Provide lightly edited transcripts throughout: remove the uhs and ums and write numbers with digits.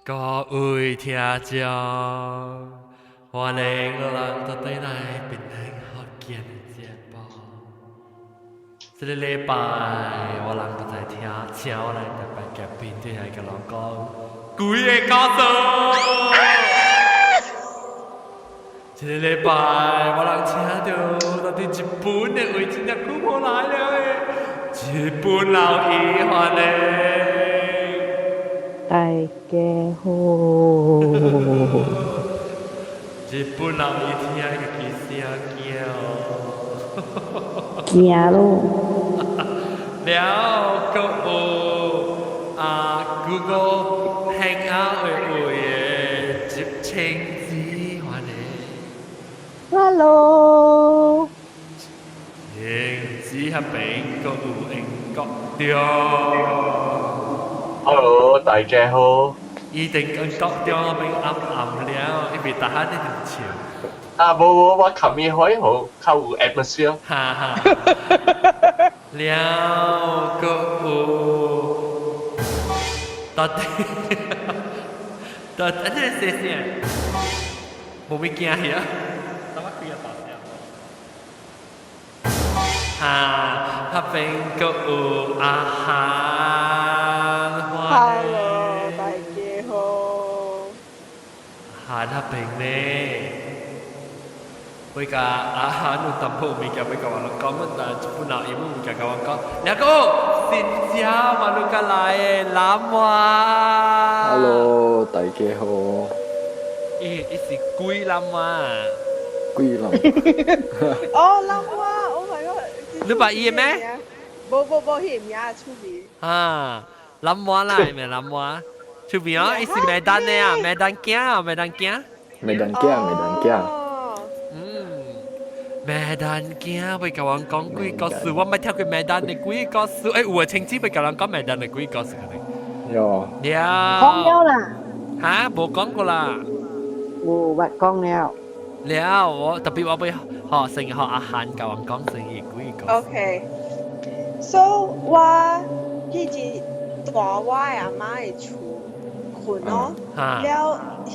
各位聽眾，歡迎咱倒轉來檳城福建的節目。這个禮拜我人閣再聽，請我來特別嘉賓，對來共人講幾个故事。這个禮拜我人請著到佇日本的位真正久無來了的，日本老姨歡迎。大家好。日本老姨聽個其聲驚哦。驚咯。了，閣有啊，Google Hangout 的位的青子歡迎。 Hello。青子彼邊閣有英國中。 Hello，大家好。伊定英國中彼邊暗暗了，因為逐漢咧佇笑。啊，無無，我琴日開好，較有 atmosphere。哈哈。了，閣有到底到底這個啥聲？無物驚去啊？怎麼開啊大聲？哈，彼邊閣有阿韓。 Hello，大家好。韓彼邊呢？會甲阿韓有淡薄物件欲共我人講，但日本老姨有物件共我講。兩個新椒馬路過來的南華。 Hello，大家好。伊伊是鬼南華。鬼人。哦，南華，Oh my god！你捌伊的咩？無無無，彼个名趣味。啊，南華啦，係咪南華？趣味哦，伊是麥丹的啊，麥丹囝啊，麥丹囝。麥丹囝，麥丹囝。麥丹囝欲共阮講幾個故事，我捌聽過麥丹的幾個故事。欸，有的親戚欲共人講麥丹的幾個故事可能。有。了。講了啦。哈，無講過啦。有捌講了。了，我特別我欲學成學阿韓共阮講成伊幾個。 OK。So 我彼日蹛我的阿媽的厝睏咯，了彼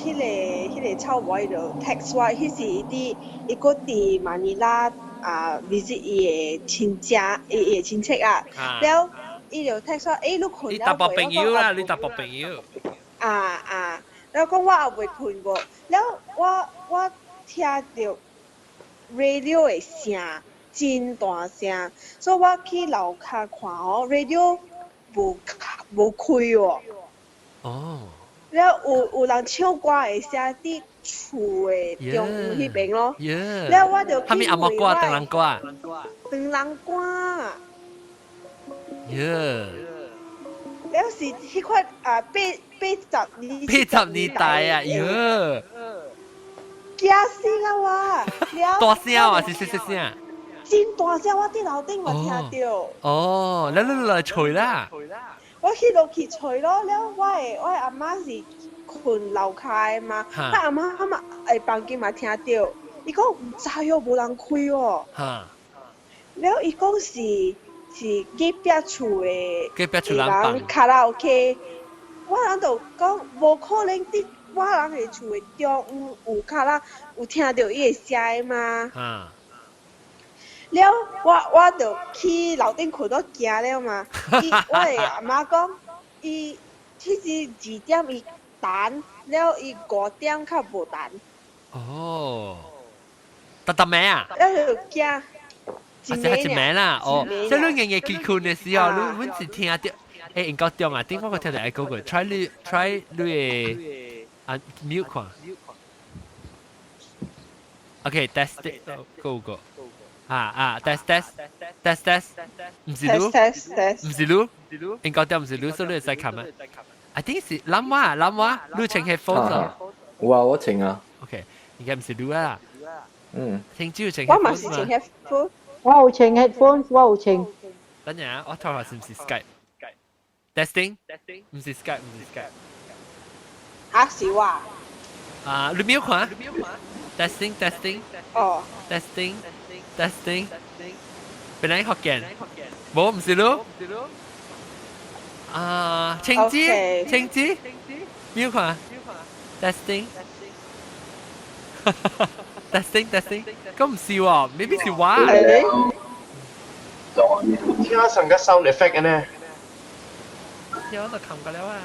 个臭某伊就 text 我，彼時伊佇伊閣佇馬尼拉啊 visit 伊的親戚，伊的親戚啊，了伊就 text 我，欸，你睏你查埔朋友啦，你查埔朋友。啊啊，了講我猶未睏過，了我聽著 radio 的聲真大聲，所以我去樓跤看哦，radio 無無開哦。哦。了有人唱歌的聲佇厝的中央彼邊咯。了我就啥物紅毛歌、唐人歌？唐人歌。耶。了是彼款啊八十年。 80年代啊，耶。驚死啦我！了。大聲啊，是細細聲？真大聲，我佇樓頂嘛聽著。哦，你你來揣啦。我去落去揣咯，了我的阿媽是睏樓跤的嘛，我阿媽他嘛的房間嘛聽著，伊講毋知哦，無人開哦。了伊講是隔壁厝的，隔壁厝人放卡拉 OK，我人就講無可能佇我人的厝的中央有卡拉有聽著伊的聲的嘛。了我就去樓頂睏到驚了嘛，伊我的阿媽講，伊彼時2點伊彈，了伊5點較無彈。哦，逐逐暝啊？了就驚。啊，是一暝啦，哦，所以你硬硬去睏的時候，你阮是聽著，欸，應該中啊，頂我閣聽著愛講過，try 你 try 你的啊 mute 看。OK，test go go。啊啊，test test test test，毋是你，毋是你，應該對毋是你，所以你會使看嗎？I think 是諗我諗我，你穿 headphone 啊？有啊，我穿啊。 OK，應該毋是你啊。聽朝穿 headphone。我嘛是穿 headphone。我有穿 headphone，我有穿。等陣啊，我睇下是毋是 Skype。Testing，毋是 Skype，毋是 Skype。啊，是我。啊，你沒有看？Testing testing。哦。 Testing testing。本來福建，無毋是你。啊，青子，青子。Mute 看，testing testing testing，咁唔是喎，maybe 是我。聽上個 sound effect 呢？有就冚過了啊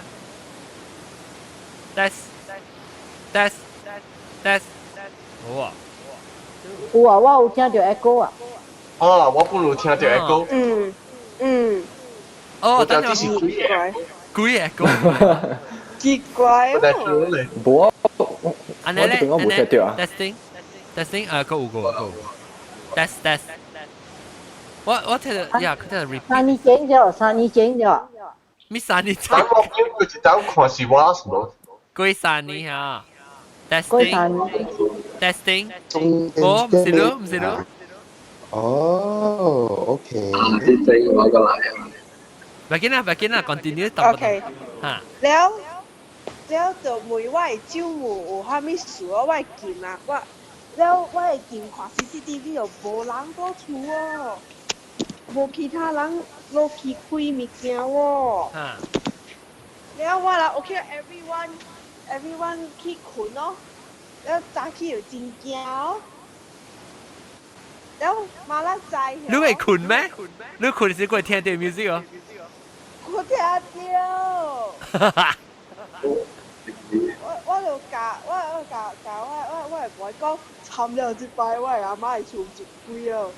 ！test test test，好啊。有啊，我有聽到 echo 啊。哦，我本有聽到 echo。嗯嗯。哦，等陣是鬼嘅，鬼 echo。奇怪哦。無啊，我這邊我無聽到啊。 testing testing 啊，個有個有。test test。我聽到呀，佢聽到 repeat。三年前咗，三年前咗。咩三年前？等我表佢一等看是我是無？幾三年啊？testing testing。哦，唔是咯，唔是咯。哦，OK。這我個來啊。唔緊啦，唔緊啦，continue。 OK。嚇。了了就問我的舅母有啥物事我會見啊，我了我會見看 CCTV 就無人佇厝哦，無其他人落去開物件喎。了我啦，OK，everyone everyone 去睏咯，了早起就真驚哦。了媽仔知。你會睏咩？你睏時會聽到 music 哦？我聽到。我就教我我教教我我我會妹講，慘了這擺我的阿媽會厝一鬼哦。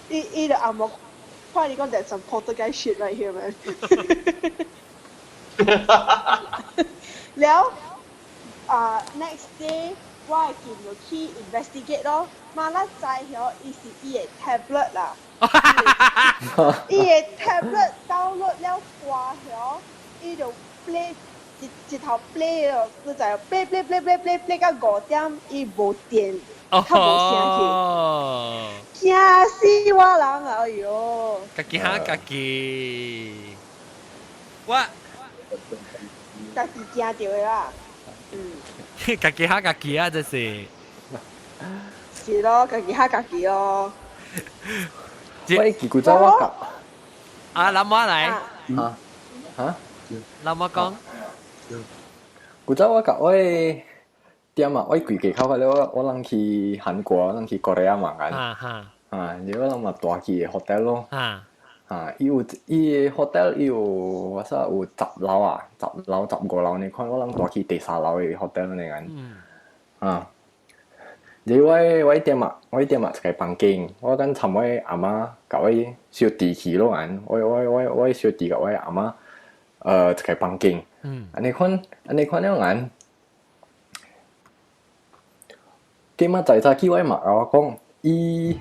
伊伊就阿嬤看你講 that's some poltergeist shit right here man 了啊 next day 我會見就去 investigate 咯，媽仔知曉伊是伊的 tablet 啦，伊的 tablet download 了歌曉，伊就 play 一一頭 play 咯，你知 play play play play play play 到5點，伊無電，較無聲去，驚死我人啊！哎喲，家己嚇家己，我家己驚著的啦，嗯，家己嚇家己啊，這是，是咯，家己嚇家己咯。喂，古早我講，啊，老媽來，啊嚇，老媽講。古早我甲我點啊，我規家口個我我人去韓國，我人去 Korea 嘛間，啊，然後我人嘛住去 hotel 咯，啊，伊有伊 hotel 伊有我說有10樓啊，10樓15樓，你看我人住去第三樓的 hotel 那間，啊，然後我我點啊，我點啊一個房間，我等尋我阿媽共我小弟去咯，我我我我小弟共我阿媽，一個房間。按呢款按呢款了眼，今仔早早起我媽共我講，伊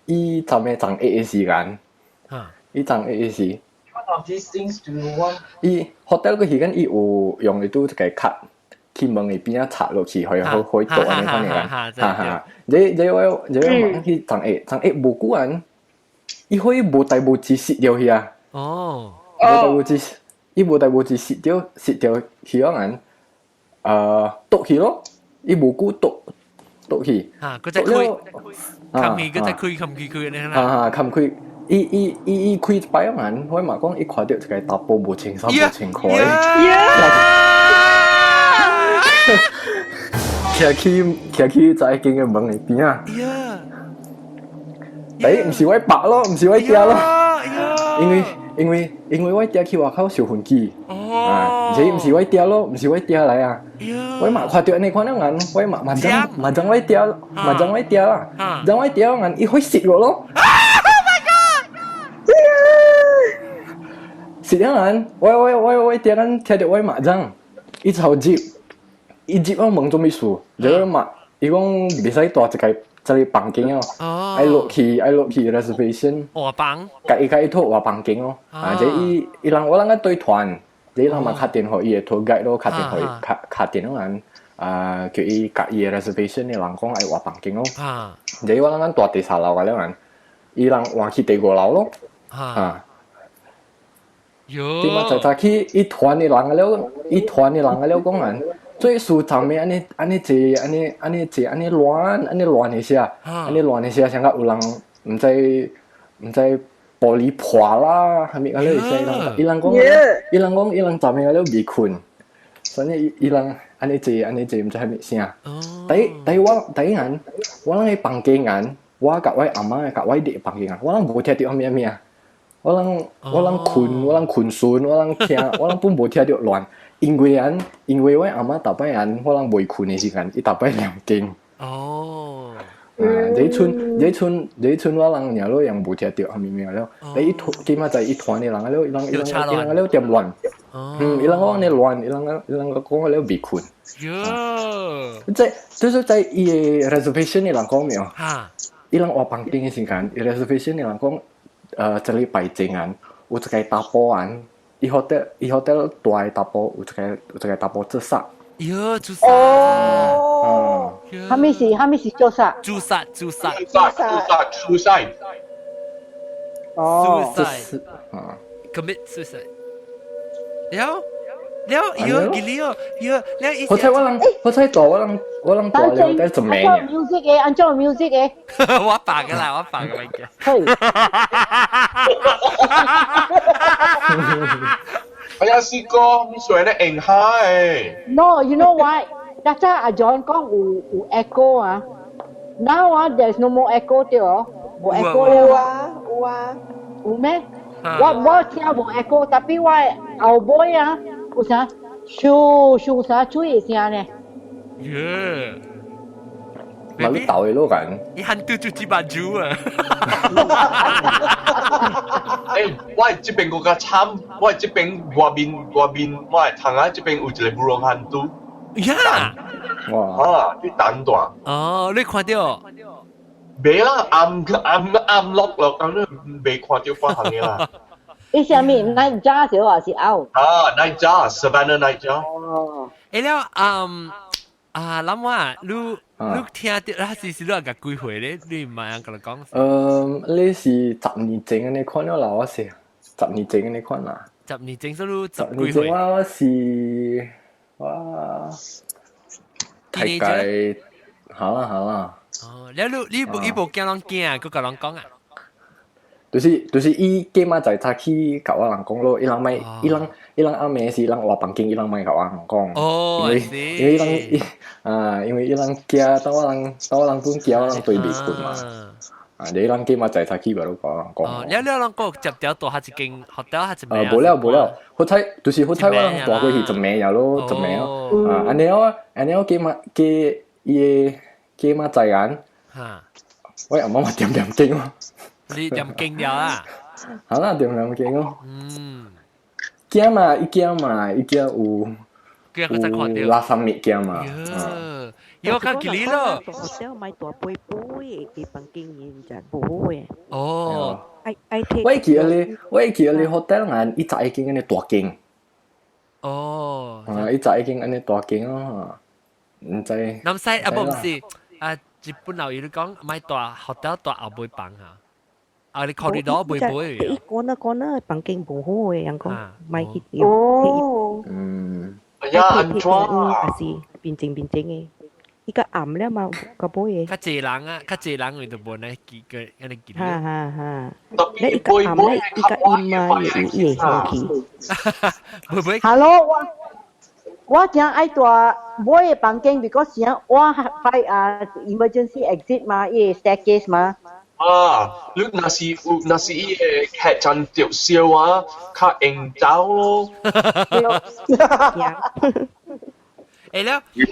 伊昨暝昨下的時間，伊昨下的時。 What of these things do you want？伊 hotel 個時間伊有用一拄一個卡去門的邊仔插落去，可以可可以倒按呢款的間，哈哈。這這我這我問去昨下昨下無久按，伊可以無代無誌熄掉去啊。哦。無代無誌。伊無代無誌熄掉熄掉去個人，倒去咯，伊無久倒倒去。啊，佢再開，冚起佢再開，冚起佢呢？啊啊，冚開，伊伊伊伊開一擺個人，我嘛講伊看到一個查埔無穿衫無穿褲。徛去徛去在間個門的邊仔。第一毋是我白咯，毋是我驚咯，因為。因為因為我嗲去外口小飛機，啊，這毋是我嗲咯，毋是我嗲來啊。我嘛看著按呢款樣，我嘛嘛將嘛將我嗲，嘛將我嗲啦，將我嗲眼，伊會蝕我咯。 Oh my god！蝕了眼，我我我我嗲緊聽著我嘛將，伊頭接，伊接我問做咩事，然後嘛，伊講袂使蹛一個。這個房間哦，愛落去愛落去 reservation，換房，共伊共伊托換房間哦，啊，這伊伊人我人個對團，這人嘛敲電話伊的 tour guide 咯，敲電話敲敲電話人，啊，叫伊共伊的 reservation 的人講愛換房間哦，這我人蹛第三樓個了人，伊人換去第五樓咯，啊，點啊早早起一團的人了，一團的人了講人。最數上面按呢按呢坐按呢按呢坐按呢亂按呢亂一下，按呢亂一下，像個有人毋知毋知玻璃破啦，係咪啊？你聲伊人講，伊人講伊人昨暝了未睏，所以伊人按呢坐按呢坐，毋知係咪聲。第第我第一眼，我人喺房間眼，我佮我阿媽佮我弟房間眼，我人無聽著啥物物啊。我人睏，我人睏順，我人聽，我人本無聽著亂。因為按，因為我阿媽逐擺按，我人未睏的時間，伊逐擺念經。哦。啊！這陣這陣這陣我人爾咯，樣無聽著啥物物了。你一團，起碼在一團的人了，伊人伊人伊人了點亂。嗯，伊人講你亂，伊人伊人講了未睏。喲！即就是在伊的 reservation 的人講沒有？哈！伊人換房間的時間，伊 reservation 的人講，這禮拜前啊，有一個查埔人，伊 hotel 伊 hotel 大的查埔有一個查埔自殺。喲，自殺！哦，啥物事？啥物事自殺？自殺，自殺，自殺，自殺，suicide。哦， suicide，啊，commit suicide。了了，喲，記哩哦，喲，了好彩我人，好彩大我人，我人大了得一暝。按 music 的，按怎 music 的？我扮嘅啦，我扮嘅物件。嘿。哎呀，四哥，你說咧用下誒？No, you know why? 剛才阿 John 講有 echo 啊，Now 啊，there's no more echo 對哦，無 echo 有啊有啊，有咩？我聽無 echo，但係我後尾啊，有啥咻咻啥水的聲呢？耶！嘛你鬥的咯緊。伊喊嘟嘟幾把豬啊！欸，我這邊閣較慘，我這邊外面外面我的窗仔這邊有一個布隆漢都。呀！哇！啊，你等段。哦，你看著？袂啦，暗暗暗落落，咁你未看著別項的啦。你啥物？Nightjar 少還是 owl？啊，Nightjar，Savannah Nightjar。哦。欸了，嗯，啊，諗我，你聽著，啊是是你甲幾歲咧？你毋捌共人講。嗯，你是10年前按呢款了啦，我是十年前按呢款啦。十年前，所以你十年前我是我大概好啦好啦。哦，了你你無伊無驚人驚，閣共人講啊？就是伊起碼在早起共我人講咯，伊人莫伊人伊人暗暝是伊人換房間，伊人莫共我人講。哦，因為因為伊人伊啊，因為伊人驚，當我人當我人本驚，我人對未睏嘛。啊，你人起碼在早起咪都共我人講。哦，了了人閣接條住下一間學校下一暝。無了無了，好彩就是好彩我人蹛過去一暝了咯，一暝咯。啊，按呢我按呢我起碼加伊個起碼在眼。我阿媽嘛點點經咯。你念經了啊？好啦，點念經咯。嗯。驚嘛，伊驚嘛，伊驚有有垃圾物件嘛。有較吉利咯。小買大杯杯，伊房間伊就無好嘅。哦。愛愛我會記得你，我會記得你 hotel 眼，伊早已經按呢大間。哦。啊，伊早已經按呢大間咯，毋知。南西啊，無毋是啊，日本老友你講買大 hotel 大後尾房嚇。啊！你 corridor 袂袂？伊講啦講啦，房間無好嘅，人講莫去哦。嗯。哎呀，按怎啊？是變靜變靜嘅，伊較暗了嘛，較無嘅。較濟人啊，較濟人伊就無呢記個按呢記。哈哈哈！你伊較暗咧，伊較陰啊，伊會生氣。袂袂。 Hello，我真愛蹛尾的房間，because 我快啊 emergency exit 嘛，伊個 staircase 嘛。啊！你若是有若是伊個客棧著燒啊，較用走咯。欸了，日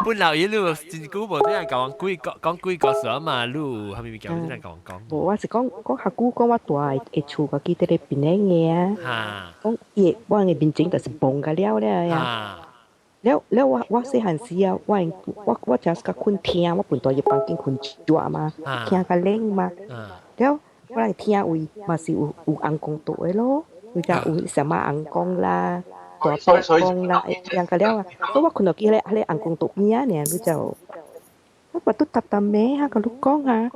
本老爺你有真久無聽人講鬼講講鬼故事啊嘛？你有啥物物件有聽人講講？無，我是講講較久，講我蹛的厝家己佇咧檳城的啊。講伊我的面前就是崩甲了了呀。了了，我細漢時啊，我我誠是較睏廳，我本蹛入房間睏熱嘛，廳較冷嘛。了，我來廳位嘛是有有尪公蹛的咯，有只有啥物尪公啦、大伯公啦，樣個了啊。所以我睏落去彼個彼個尪公蹛邊仔爾，你就我嘛拄逐逐暝哈，共你講啊，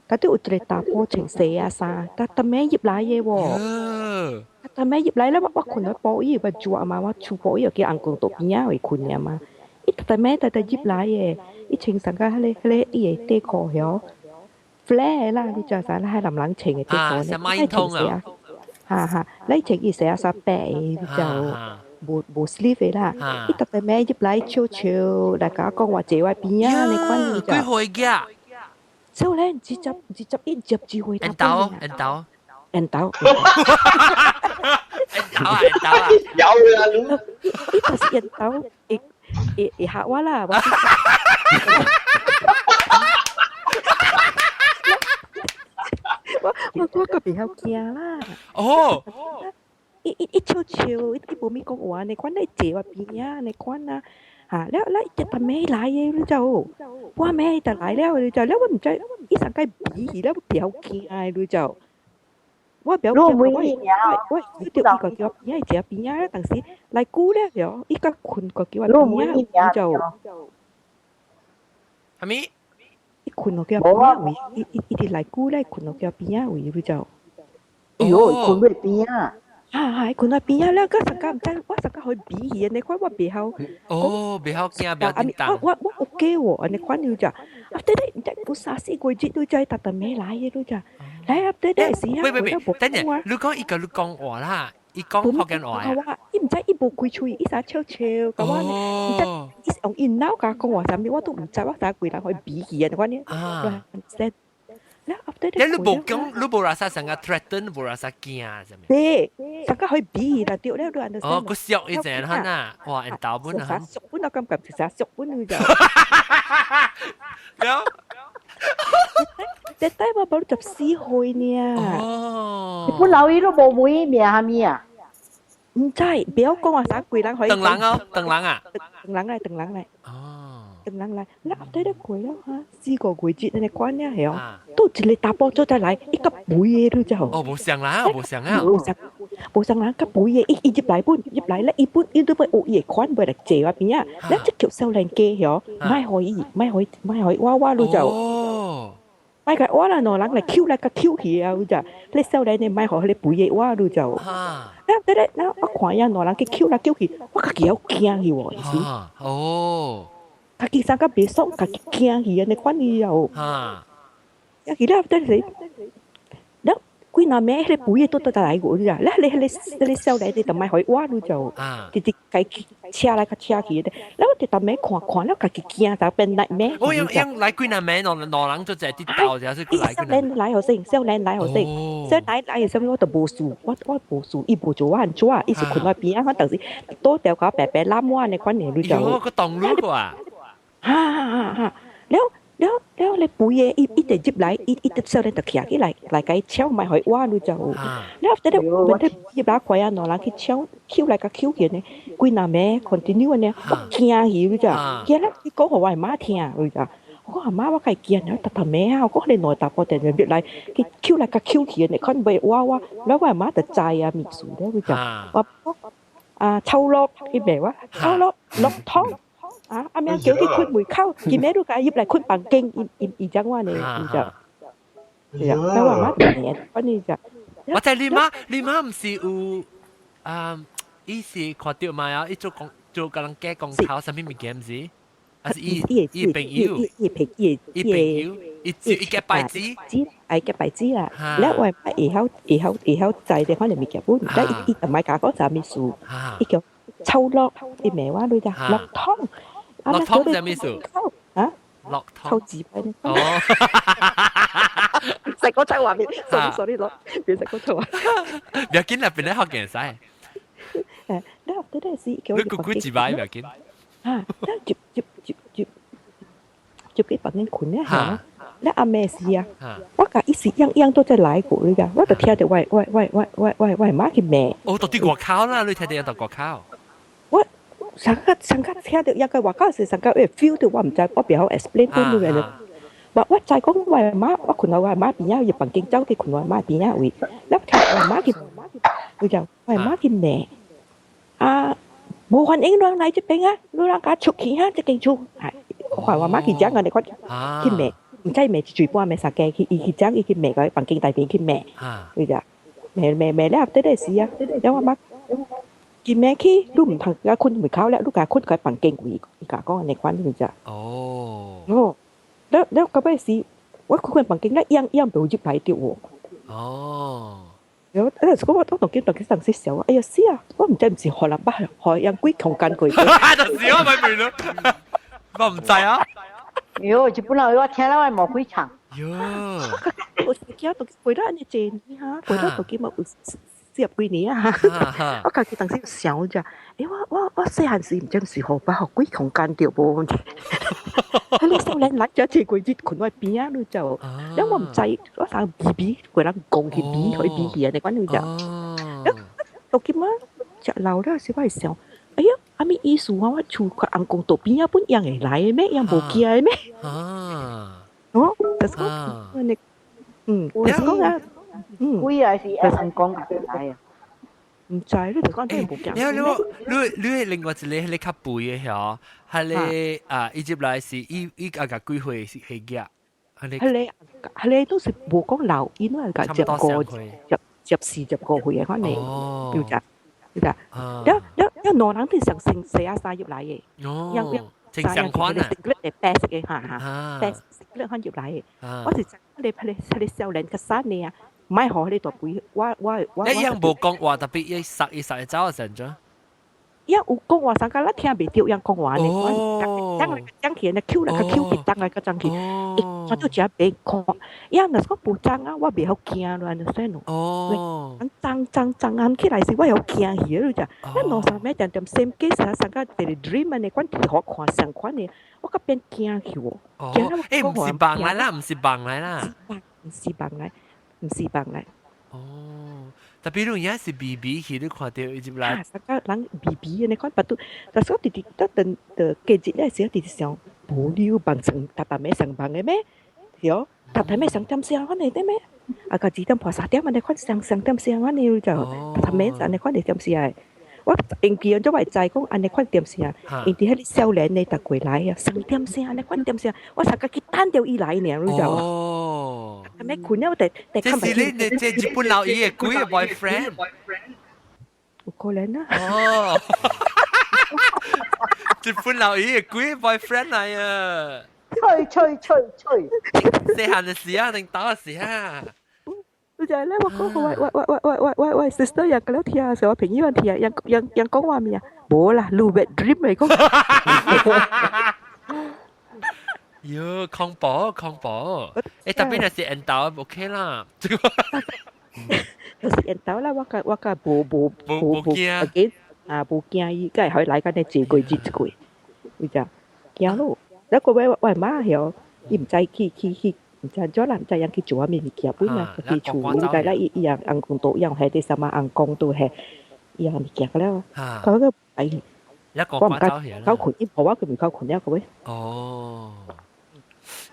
但拄有一個查埔穿西仔衫，逐逐暝入來的喎。逐暝入來了，我睏落埔椅，我熱嘛，我厝埔椅又叫尪公蹛邊仔位睏爾嘛。伊逐逐暝逐逐入來的，伊穿上個彼個彼個伊的短褲曉， flare 啦，你知啥？係男人穿嘅啲啊，個馬英通啊，哈哈，你穿伊寫衫白就無無 sleeve 啦，伊特別咩入來笑笑，大家講話坐我邊啊，你看你幾歲嘅？少年21、21歲。緣投緣投緣投。緣投啊緣投啊！有啊，你伊就是緣投，伊伊伊嚇我啦，我個比較驚啦。哦。伊伊伊笑笑，伊伊無咪講話，你看你坐我邊啊，你看啊，嚇，了了一陣尾來嘅，你就，我尾就來了，你就，了我毋知，伊上個比起了比較驚，你就，我比較驚，我我我遇到伊個叫我邊仔坐邊仔，但是來久了了，伊個困個叫我邊仔，你就，係咪？伊困落叫我邊仔位，伊伊伊直來久咧，困落叫我邊仔位，你就，哎喲，困落邊仔。啊係，困喺邊啊！咧，嗰陣間唔知，我陣間去比起，你看我袂曉。哦，袂曉驚，袂曉叮我我我 OK 喎，你看你就，啊對對，唔知有三四個月都在特特咩來嘅都就，來啊對對是啊。喂喂喂，等陣，你講伊個你講話啦，伊講福建話啊。伊毋知伊無開喙，伊啥笑笑，甲我唔知，伊用伊腦甲講話啥物，我都毋知，我啥規人去比起啊，你看你。啊。你你無講，你無拉啥成個 threaten，無拉啥驚啥物？對，成個可以比啦，對咧，你 understand？哦，個笑一陣哈呐，哇，緣投本啊！熟本我感覺是啥熟本你就。了，這代我無14歲呢。哦。你本老伊都無問名啥物啊？毋知，不要講話啥鬼人可以。等人哦，等人啊。等人來，等人來。哦。等人來，你後底咧過了哈，四個月節你關了係哦，都一個查埔做再來，一個肥的你知無？哦，無相啦，無相啊，無相，無相人較肥的，伊伊入來本入來咧，伊本伊都欲學伊的款，袂來坐我邊仔，咱這叫少年家嗬，莫予伊，莫予莫予我我你就，莫共我啦，兩人來抾來共抾去啊，你就，你少年的莫予彼個肥的我你就，啊，對咧，那我看遐兩人去抾來抾去，我家己會驚去喎，是。哦。家己衫較袂爽，家己驚去按呢款伊又，啊，其了等下，了幾若暝彼個肥的倒倒來過你啊，了彼個彼個彼個少年的就莫予伊挖你就，直直共車來較車去的，了我直逐暝看看了家己驚就變內暝。我用用來幾若暝，兩兩人就在佇鬥，就是來少年來予先，少年來予先，少年來啥物我都無事，我我無事，伊無做我按怎，伊是睏我邊仔，反正是倒掉共白白攬我按呢款的你就。喲，閣動你個啊！哈哈哈！了了了，你肥的伊伊直入來，伊伊直少年就徛起來來共伊搶，莫予伊挖你就。了後底咧，問題入來快啊，兩人去搶，抾來共抾去呢，幾若暝 continue 呢，我驚去你知？驚了，伊講予我媽聽，你知？我講阿媽，我較會驚，了逐逐暝啊，我講你兩查埔定定入來去抾來共抾去呢，看袂挖我，了我媽就知啊，物事了，你知？我啊臭落，伊罵我臭落落湯。啊！阿妹叫佢睏門口，今暝你共伊入來睏房間，伊伊伊講我呢，伊就，係啊，我媽就反正就。我知你媽，你媽毋是有啊？伊是看著嘛啊？伊做講做共人假講頭，啥物物件毋是？還是伊伊朋友？伊朋伊伊朋友，伊伊結牌子，愛結牌子啦。了我媽會曉會曉會曉知這款的物件本，但伊伊就莫共我講啥物事，伊叫臭落，伊罵我你知落湯。落湯係咩意思？啊？落湯。臭字牌。哦。食嗰臭話面，sorry sorry 落，變食嗰臭話。唔要緊啦，變咧學件使。誒，你學得咧是叫你咕咕字牌唔要緊。啊，你接接接接接去房間睏咧嚇。你阿妹是啊，我共伊是樣樣都在來過你㗎，我就聽著我我我我我我我媽去罵。哦，到佇外口啦，你聽著佇外口。我上個上個聽著一個外口是上個會 feel 到我毋知，我袂曉 explain 本你嘅。我我知講我媽，我睏佇我媽邊仔，入房間走去睏我媽邊仔位，你聽我媽去，佢就我媽去罵。啊，無歡迎人來這邊啊，你人共出去啊，這間厝。我看我媽去講啊，你看去罵。毋知罵一嘴半罵三家去，伊去講伊去罵個房間內邊去罵，佢就罵罵罵了，底底是啊，了我媽今暝去，你毋通共睏門口了，你共睏個房間位，伊共講按呢款，佢就。哦。哦，了了到尾是，我開間房間咧，樣樣無入來著喎。哦。然後嗰時我當見當當時想，哎呀死啊！我毋知毋是予人捌予人鬼空間過。就是我咪明咯，我毋知啊。喲，日本人我聽了我無幾場。喲，我驚到過了按呢濟年哈，過了到今嘛有40幾年啊。我家己當時想者，欸我細漢時毋知是予捌予鬼空間著無？彼个少年來遮濟過日睏我邊仔，你就，了我毋知，我啥鼻鼻，個人講去鼻，去鼻去按呢款你就。到今啊，食老了時我會想，哎呀，啥物意思啊？我厝個翁公桌邊仔本樣會來的咩？樣無驚的咩？啊，哦，就是講，你，就是講啊，鬼還是翁公來啊？毋知你就講真無驚。你你你另外一個彼個較肥的遐，彼個啊，伊入來是伊伊啊個幾歲是彼個？彼個彼個都是無講老，因為個十五十十四十五歲的款的，就只，就只。了了了，兩人都上成四啊三入來的，哦，正相款啊，你白色的哈哈，白色你看入來的，我是你彼個彼個少年較細呢啊。唔係予彼個大肥，我我我。你樣無講話，特別伊殺伊殺走的時陣。伊有講話，啥個咱聽袂著，樣講話呢？講講起呢，Q 來較 Q 去，當來較爭去，伊我都真袂看。伊若是講無爭啊，我袂曉驚咯，按呢算咯。哦。爭爭爭按起來時，我會曉驚去咯，就。咱兩三暝定定 same case 啊，啥個一個 dream 按呢款佇予看相款的，我較變驚去哦。哦。欸，毋是夢來啦，毋是夢來啦。毋是夢來，毋是夢來。哦。特別你而家是 B B 去，你看著伊入來。啊，啥個人 B B 按呢款，巴肚，但是我直直得等的過日咧時，直直想，無理由夢床，逐逐暝上夢的咩？對，逐逐暝上點聲款的對咩？啊，個2點半3點按呢款上上點聲款的就，逐逐暝按呢款的點聲的。我因為做會知講按呢款點聲，因佇彼個少年的逐過來啊，上點聲按呢款點聲，我才家己等著伊來爾，你知無？哦。係咪困了？第第這是你你這日本老爺的鬼的 boyfriend？有可能啊。哦。日本老爺的鬼 boyfriend 來啊！吹吹吹吹。細漢的時啊，定打的時啊。就係咧，我講喂喂喂喂喂喂喂喂，sister 又咁樣聽，成我朋友聽，人人人講話咩啊？無啦，你 wet dream 嚟講。喲，恐怖恐怖！欸，特別若是緣投 OK 啦。就是緣投啦，我較我較無無無無驚啊，無驚伊，佮會來緊咧坐過日一過，有只驚咯。那個位我媽曉，伊毋知去去去。毋知怎啦，毋知樣去做啥物物件，本來家己厝，你知啦，伊伊樣翁公都樣係啲什麼翁公都係伊樣物件了。佢個哎，我毋敢搞困，伊婆我佢唔搞困了個喂。哦，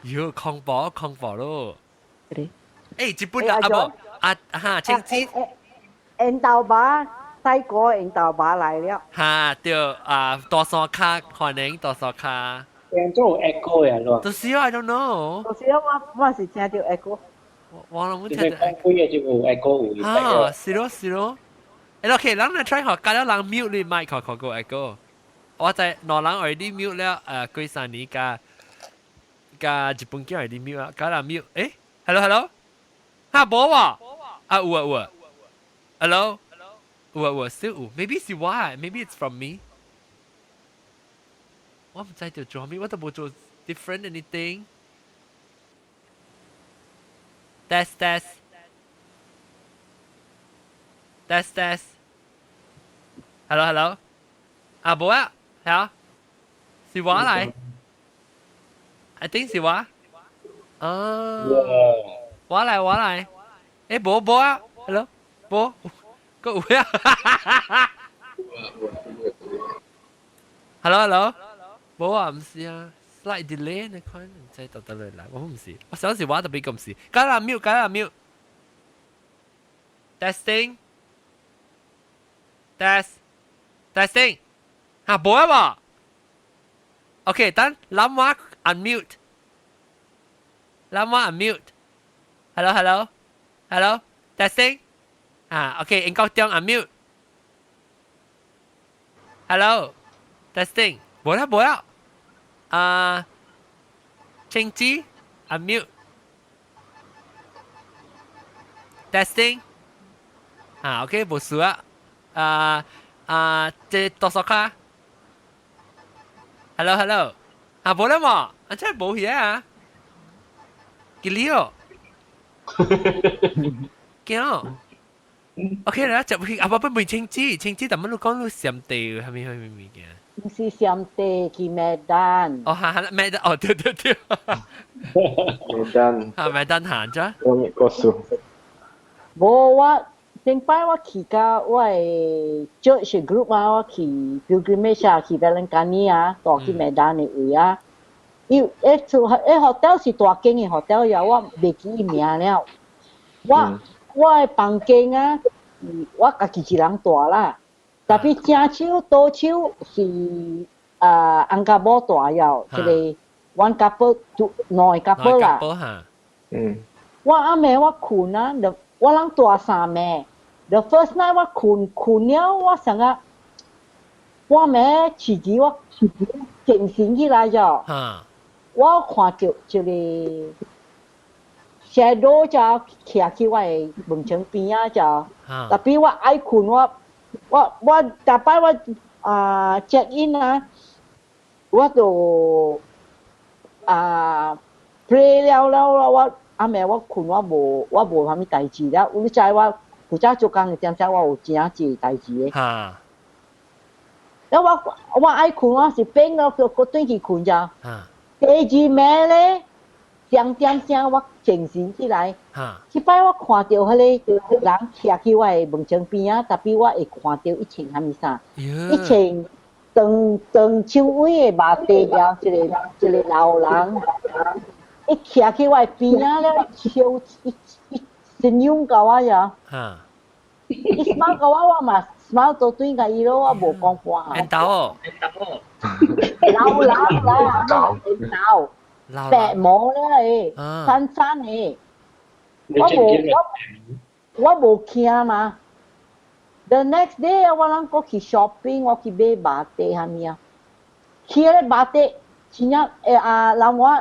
喲，恐怖恐怖咯。對。欸，日本啊，啊無啊哈，請知。緣投爸，泰國緣投爸來了。哈，對啊，大山跤歡迎大山跤。聽做 echo 呀，咯。就是啊，I don't know。就是啊，我我是聽著 echo。我攏聽著。講幾個就有 echo 有。啊，是咯是咯。欸，OK，咱來 try 下，加了人 mute 你麥看看個 echo。我知兩人 already mute 了，幾三年加加日本囝 already mute 啊，加人 mute。欸，hello hello，哈無喎，啊有啊有啊，hello，有啊有啊，still 有，maybe 是我，maybe it's from me。我毋知著做啥物，我都無做 different anything。Test test test test。Hello hello。啊無啊，係啊，是我來。I think 是我。啊。我來我來。欸無無啊，Hello，無，閣有啊。Hello hello。無啊，毋是啊，slight delay 你看，毋知到佗落來，我毋是，我想是我特別咁是，加啦 mute，加啦 mute。Testing，test， testing，嚇無啊無？OK，等諗我 unmute，諗我 unmute。Hello hello hello，testing，啊 OK，英國中 unmute。Hello，testing。無啦無啦，啊，青子 unmute， testing 啊，OK，無事啊。啊啊，這多少卡？Hello hello，啊無啦嘛，啊真係無去啊，幾哩哦？驚。OK 啦，就去啊，不不問清子，清子，但乜你講你閃地係咪係咪物件？毋是閃地去 Medan。哦，係係 Medan，哦對對對。 Medan。啊，Medan 行咗。我個數。無我頂擺我去甲我的 church group 啊，我去 pilgrimage 啊，去 Velankanni 啊，蹛去 Medan 的位啊。伊迄厝迄 hotel 是大間的 hotel 呀，我袂記伊名了。我的房間啊，我家己一人蹛啦。Tapi 正手倒手是啊，翁佮某蹛了，一個 one couple 兩個 couple 啦。我暗暝我睏啊，我人蹛三暝。The first night 我睏睏了，我想啊，半暝起起我精神起來咗。我看到一個 shadow 就徛去我的門窗邊仔就，tapi 我愛睏我我逐擺我啊 check in 啊，我就啊 pray 了了我暗暝我睏我無我無啥物代誌了，你知我古早做工的點鐘我有真濟代誌的。了我我愛睏我是變了閣閣轉去睏咋。第二暝咧，2點聲我精神起來，這擺我看到彼個人徛去我的門窗邊仔，tapi 我會看到伊穿啥物衫，伊穿長長手尾的馬蹄了，一個一個老人，伊徛去我的邊仔了，笑伊伊形容共我呀，伊 smile 共我，我嘛 smile 倒轉共伊咯，我無講半緣投哦，老人啦，緣投。白毛咧，瘦瘦的，我無我我無驚嘛。The next day 我人閣去 shopping，我去買肉塊啥物啊？去彼個肉塊，真正會啊，人我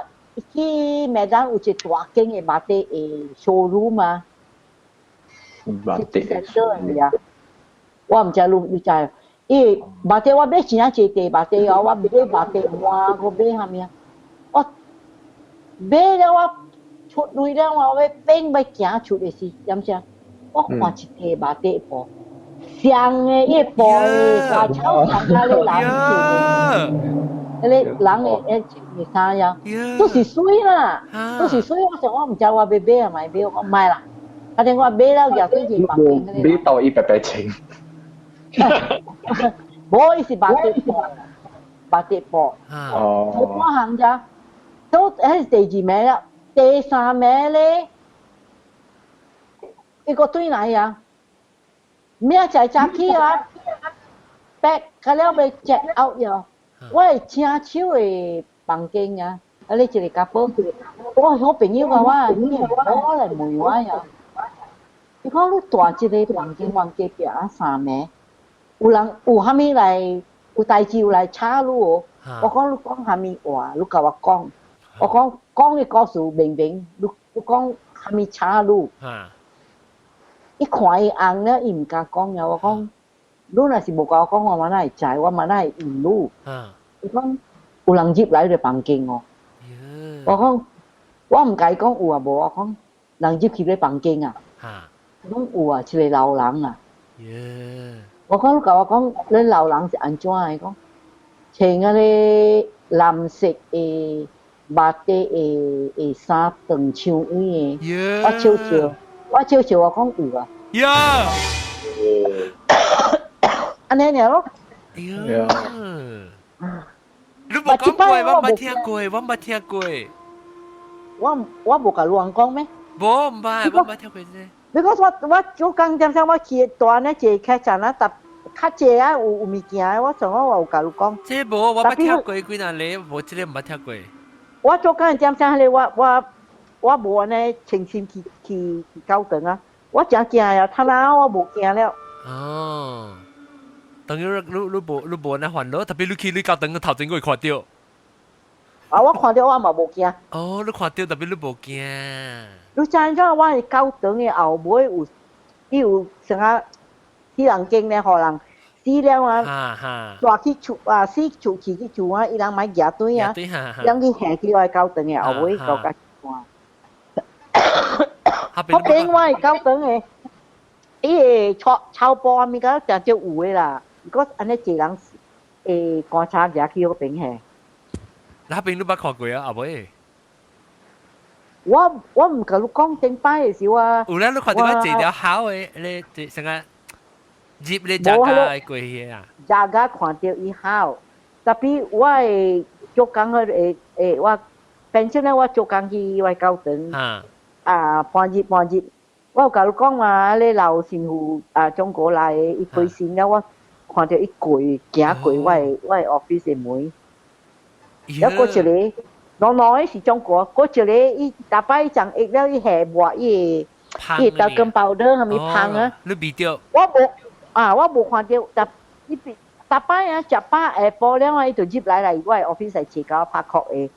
去 Medan 有一個大間的肉塊的 showroom 啊。肉塊。 Center 啊，我毋知你你知，因為肉塊我買真正濟塊肉塊哦，我買肉塊碗，閣買啥物啊？我買了我出來了，我欲變欲行出的時，點聲？我看一塊肉塊布，雙的伊布的花草上甲咧人穿的，彼個人的彼穿的衫呀，都是媠啦，都是媠。我想我毋知我欲買啊，莫買，我莫啦。啊，等我買了舉轉去房間。買到伊白白穿。無，伊是肉塊布，肉塊布。哦。做半項咋？都彼是第二暝了，第三暝咧，伊閣轉來啊！明仔載早起啊，pack 到了欲 check out 了，我的正手的房間啊，啊你一個 couple，我好朋友共我，你我來問我呀，伊講你蹛這個房間房隔壁啊三暝，有人有啥物來有代誌有來吵你無？我講你講啥物話，你共我講。我講講的故事明明，你你講啥物吵你？伊看伊紅了，伊毋敢講了。我講，你若是無共我講，我嘛哪會知？我嘛哪會問你？伊講有人入來你的房間哦。我講我毋共伊講有啊無，我講人入去你房間啊。伊講有啊，一個老人啊。我講你共我講，你老人是按怎的？伊講穿彼個藍色的肉塊的的衫長長尾的，我笑笑，我笑笑，我講有啊。呀！按呢爾咯。呀！你無講過，我無聽過，我無聽過。我我無共你人講咩？無，毋捌，我無聽過這。你講我我做工點聲，我去蹛呢一個客棧啊，搭較濟啊有有物件，我想我有共你講。這無，我捌聽過幾若個，無這個毋捌聽過。我做工點聲，彼個我我我無按呢清心去去去教堂啊，我誠驚啊，他哪我無驚了。哦，等於你你無你無按呢煩惱，特別你去你教堂頭前會看著。啊，我看著我嘛無驚。哦，你看著 tapi 你無驚。你知影我的教堂的後尾有，伊有啥個死人間咧，予人死了啊，帶去厝啊，死厝去去厝啊，伊人買舉隊啊，人去行去我的教堂的後尾到甲看。我邊我的教堂的，伊的草草埔啊，物件誠少有的啦。如果按呢濟人會棺材舉去彼邊嘿。那邊你捌看過啊？後尾？我毋共你講頂擺的時我。有咧，你看著我坐條好的，你坐成個入咧食個過去啊？食個看著伊好，tapi 我會做工去會會我平常咧我做工去我教堂，啊半日半日，我有共你講嘛，咧老神父啊中國來的，伊過身了，我看著伊過行過我的 office 的門，了閣一個。儂儂的是中國，閣一個伊逐擺上下了，伊下抹伊的伊的跟包的，啥物香啊？你聞著？我無啊，我無看著，逐伊逐擺啊，食飽下晡了啊，伊就入來來我的 office 來坐共我拍撲的。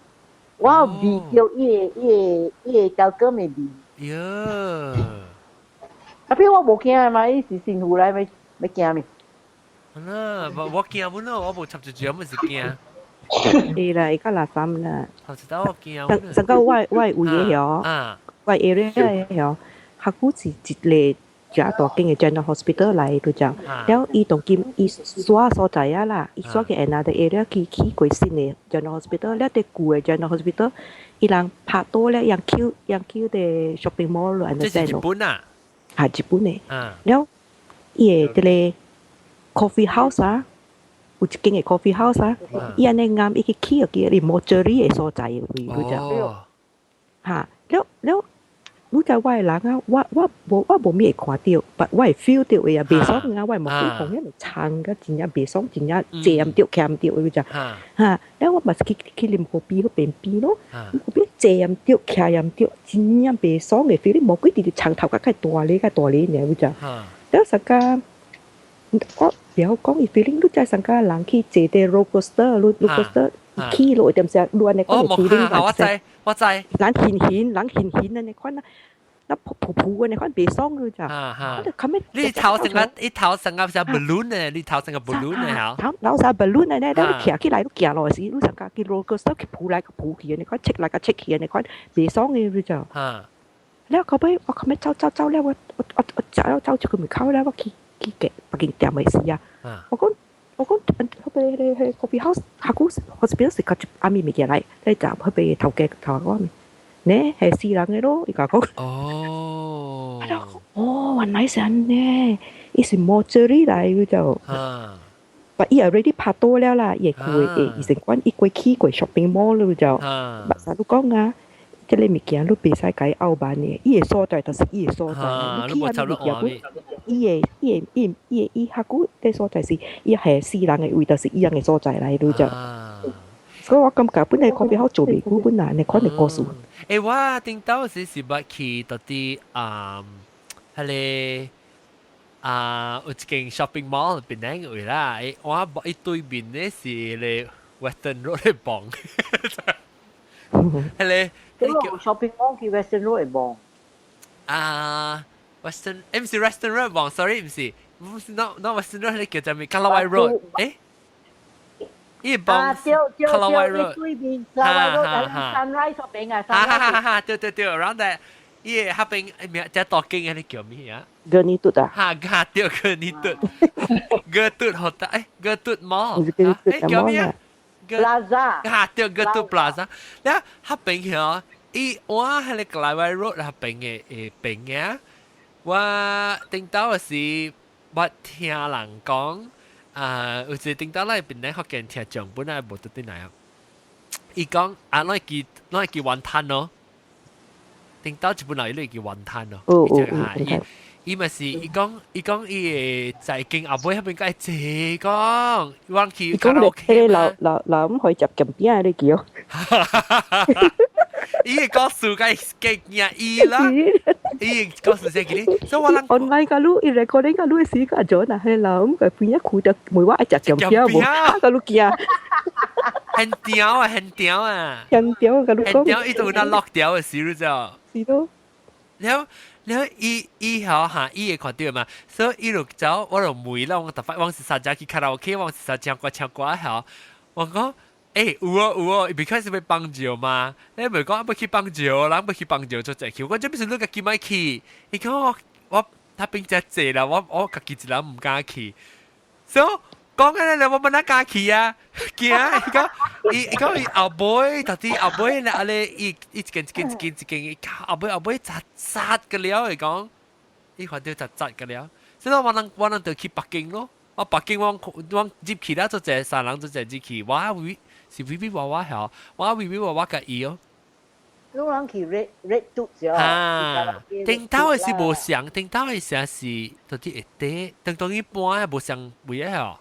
我聞著伊的豆羹的味。喲！ Tapi 我無驚嘛，伊是神父來，欲欲驚咩？啊，我我驚本咯，我無插住住，我是驚。是啦，伊較垃圾啦。頭一道我驚。上個我有嘢曉，我 area 的曉，較久是一個誠大間的 general hospital 來就講，了伊當今伊徙所在啊啦，伊徙去 another area 去起過新的 general hospital，了佇舊的 general hospital，伊人拍倒了，用 Q 用 Q 佇 shopping mall 咯，這是日本啊？係日本的。了伊的這個 coffee house 啊。有一間的 coffee house 啊，伊按呢巖伊去起個叫你 mortuary 的所在位，你知？嚇，了了，你知我的人啊，我無咩會看著，但我會 feel 著的啊，袂爽啊，我會無幾講，因為撐甲真正袂爽，真正坐毋著，徛毋著，你知？嚇，了我嘛是去去啉咖啡彼邊邊咯，咖啡坐毋著，徛毋著，真正袂爽的 feel，你魔鬼直直床頭殼較大粒較大粒爾，你知？了實甲我。不曉講伊 feeling，你知上個人去坐佇 roller coaster，roller coaster 起落點時，你按呢款的 feeling。我知，我知。人輕輕，人輕輕按呢款啊，那噗噗噗按呢款袂爽你知？你頭成個，你頭成個像 balloon 呢？你頭成個 balloon 呢？嚇。頭頭成 balloon 呢？你徛起來，你行落時，你上個去 roller coaster 去撲來撲去按呢款，切來個切去按呢款，袂爽的你知？了後尾我後尾走走走了，我走了走出去門口了，我去。去隔別間店的時啊，我講彼個彼個 coffee house 較久 hospital 是較暗暝物件來，你就彼個頭家頭我呢係死人的咯，伊共講。哦。哦，原來是按呢，伊是 mortuary 來伊就。但伊 already 拍倒了啦，伊會舊的醫生館，伊過去過 shopping mall 咯就。目屎你講啊，這个物件你袂使共伊拗慢的，伊的所在就是伊的所在。你去遐物件本，伊的伊的伊伊的伊較久這所在是伊係死人的位，就是伊人的所在來，你就。所以我感覺本來咖啡好做袂久，本來按呢款的故事。欸，我頂到時是捌去到佇啊，彼個啊有一間 shopping mall 檳城位啦，欸，我伊對面的是個 Western Road 的房。彼個。這個 shopping mall 去 Western Road 的房。啊，Western，欸，毋是 Western Road 房，sorry，毋是，毋是 not Western Road，彼個叫啥物？Kelawai Road，欸？伊房 Kelawai Road 對面 Kelawai Road Sunrise 嗰邊啊，哈哈哈哈，對對對，around that，伊個彼邊名只大間的，彼叫咩啊？ Gurney 啊？哈哈，對，Gurney Gurney Hotel，欸，Gurney Mall，欸，叫咩啊？Plaza，哈，對，Gurney Plaza，了彼邊嗬，伊我彼個 Kelawai Road 彼邊的誒邊啊，我頂到的是捌聽人講。啊，有一個頂到來檳城福建聽講，本來無佇佇來啊。伊講啊，攏會記攏會記雲吞咯。頂到日本人伊會記雲吞咯。哦哦伊伊嘛是伊講伊講伊會在經後尾彼邊較會濟講，我去卡拉 OK 老老老毋可以食鹹餅你記哦。伊會講數個驚伊啦，伊會講數這個你，所以我人 online 甲你，伊 recording 甲你時甲做呐，彼老毋個邊一哭得問我愛食鹹餅無，甲你驚。很屌啊，很屌啊！很屌啊！很屌，伊都有那落掉的時，你知道？是咯。了了，伊伊吼嚇，伊會看到嘛，所以伊就走，我就問啦，我特別我是三只去卡拉 OK，我是三唱歌唱歌吼，我講。欸，有哦有哦，because 欲放尿嘛，你袂講欲去放尿，人欲去放尿做濟去，我這邊是你家己莫去，伊講我我他邊只濟啦，我我家己一人毋敢去，所以講緊咧，我本來敢去啊，驚伊講伊伊講伊後尾，到底後尾咧，阿咧伊伊一間一間一間一間，後尾後尾雜雜個了，伊講，伊看到雜雜個了，所以我人我人就去北京咯，我北京我我入去了做濟三人做濟入去，我為是微微娃娃曉，我微微娃娃佮伊哦。你人去 red red 嘟咗。啊，頂頭的是無相，頂頭的聲是到底會短，當當一般的無相位的吼。